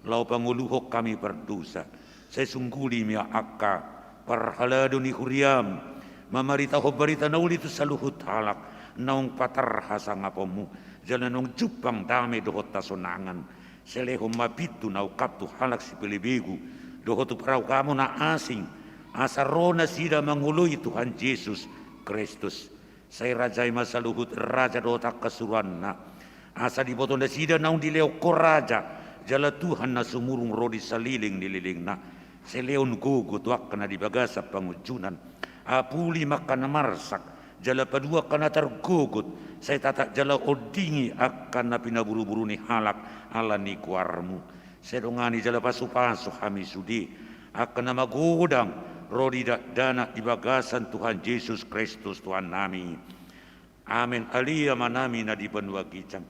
laho pangoluhon hami pardosa. Sai sungguli ma angka parhalado ni huriam, mamaritahon barita na uli tu saluhut halak, naung patar hasangaponmu, jala naung jumpang dame dohot hasonangan. Sai lehon ma pintu na ungkap tu halak sipelebegu, dohot tu parauhamu na asing, asa ro nasida mangoloi Tuhan Jesus Kristus. Sai rajai ma saluhut raja dohot angka suruanna. Asa diboto nasida naung dilehon Ho raja, jala Tuhan na sumurung ro di saleleng ni lelengna. Sai lehon gogo tu angka na di bagasan pangunjunan. Apuli ma angka na marsak, jala palua angka na targogot, sai tatap jala ondingi angka na pinaburuburu ni halak ala ni goarmu. Sai dongani jala pasupasu hami sude, angka na magodang ro di dakdanak di bagasan Tuhan Jesus Kristus Tuhannami. Amen. Ale Amanami na di banua ginjang,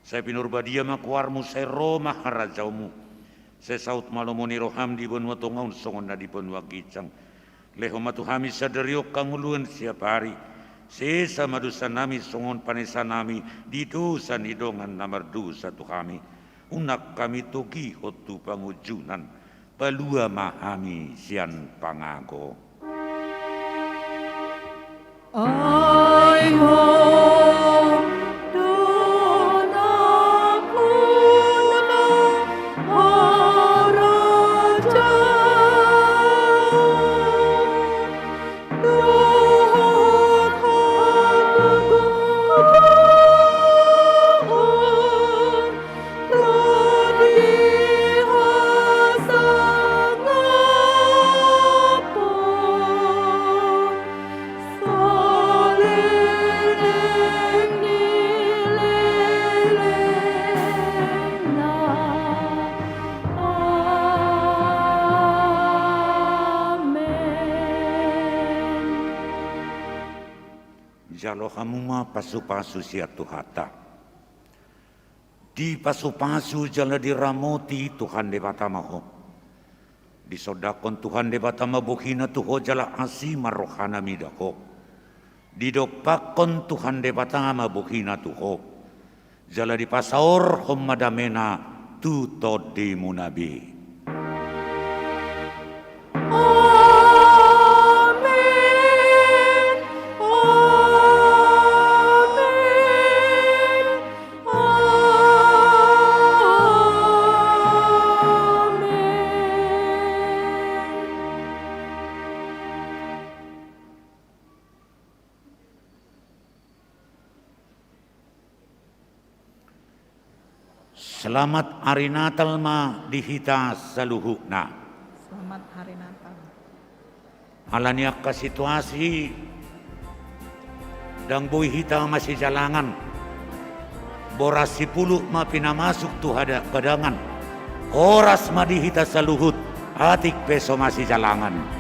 sai pinarbadia ma goarmu, sai ro ma harajaonmu, sai saut ma lomo ni roham di banua tonga on songon na di banua ginjang. Lehon ma tu hami sadari on hangoluan siapari. Sesa ma dosanami songon panesanami di dosa ni dongan na mardosa tu hami. Unang hami togihon tu pangunjunan, palua ma hami sian pangago. Ai Ho do nampuna harajaon dohot hagogoon ro di hasangapon saleleng ni lelengna. Amen. Jalo hamu ma pasupasu sian Tuhanta. Dipasupasu jala diramoti Tuhan Debata ma ho. Disondangkon Tuhan Debata ma bohina tu ho jala asi ma rohana mida ho. Didompakkon Tuhan Debata ma bohina tu ho, jala dipasaorhon ma damena tu tondimuna be. Amen. Amen. Amen. Selamat Hari Natal ma di hita saluhutna. Selamat Hari Natal. Ala ni angka situasi, ndang boi hita masijalangan. Boras sipulu ma pinamasuk tu hada-, hadangan. Horas ma di hita saluhut, atik pe so masijalangan.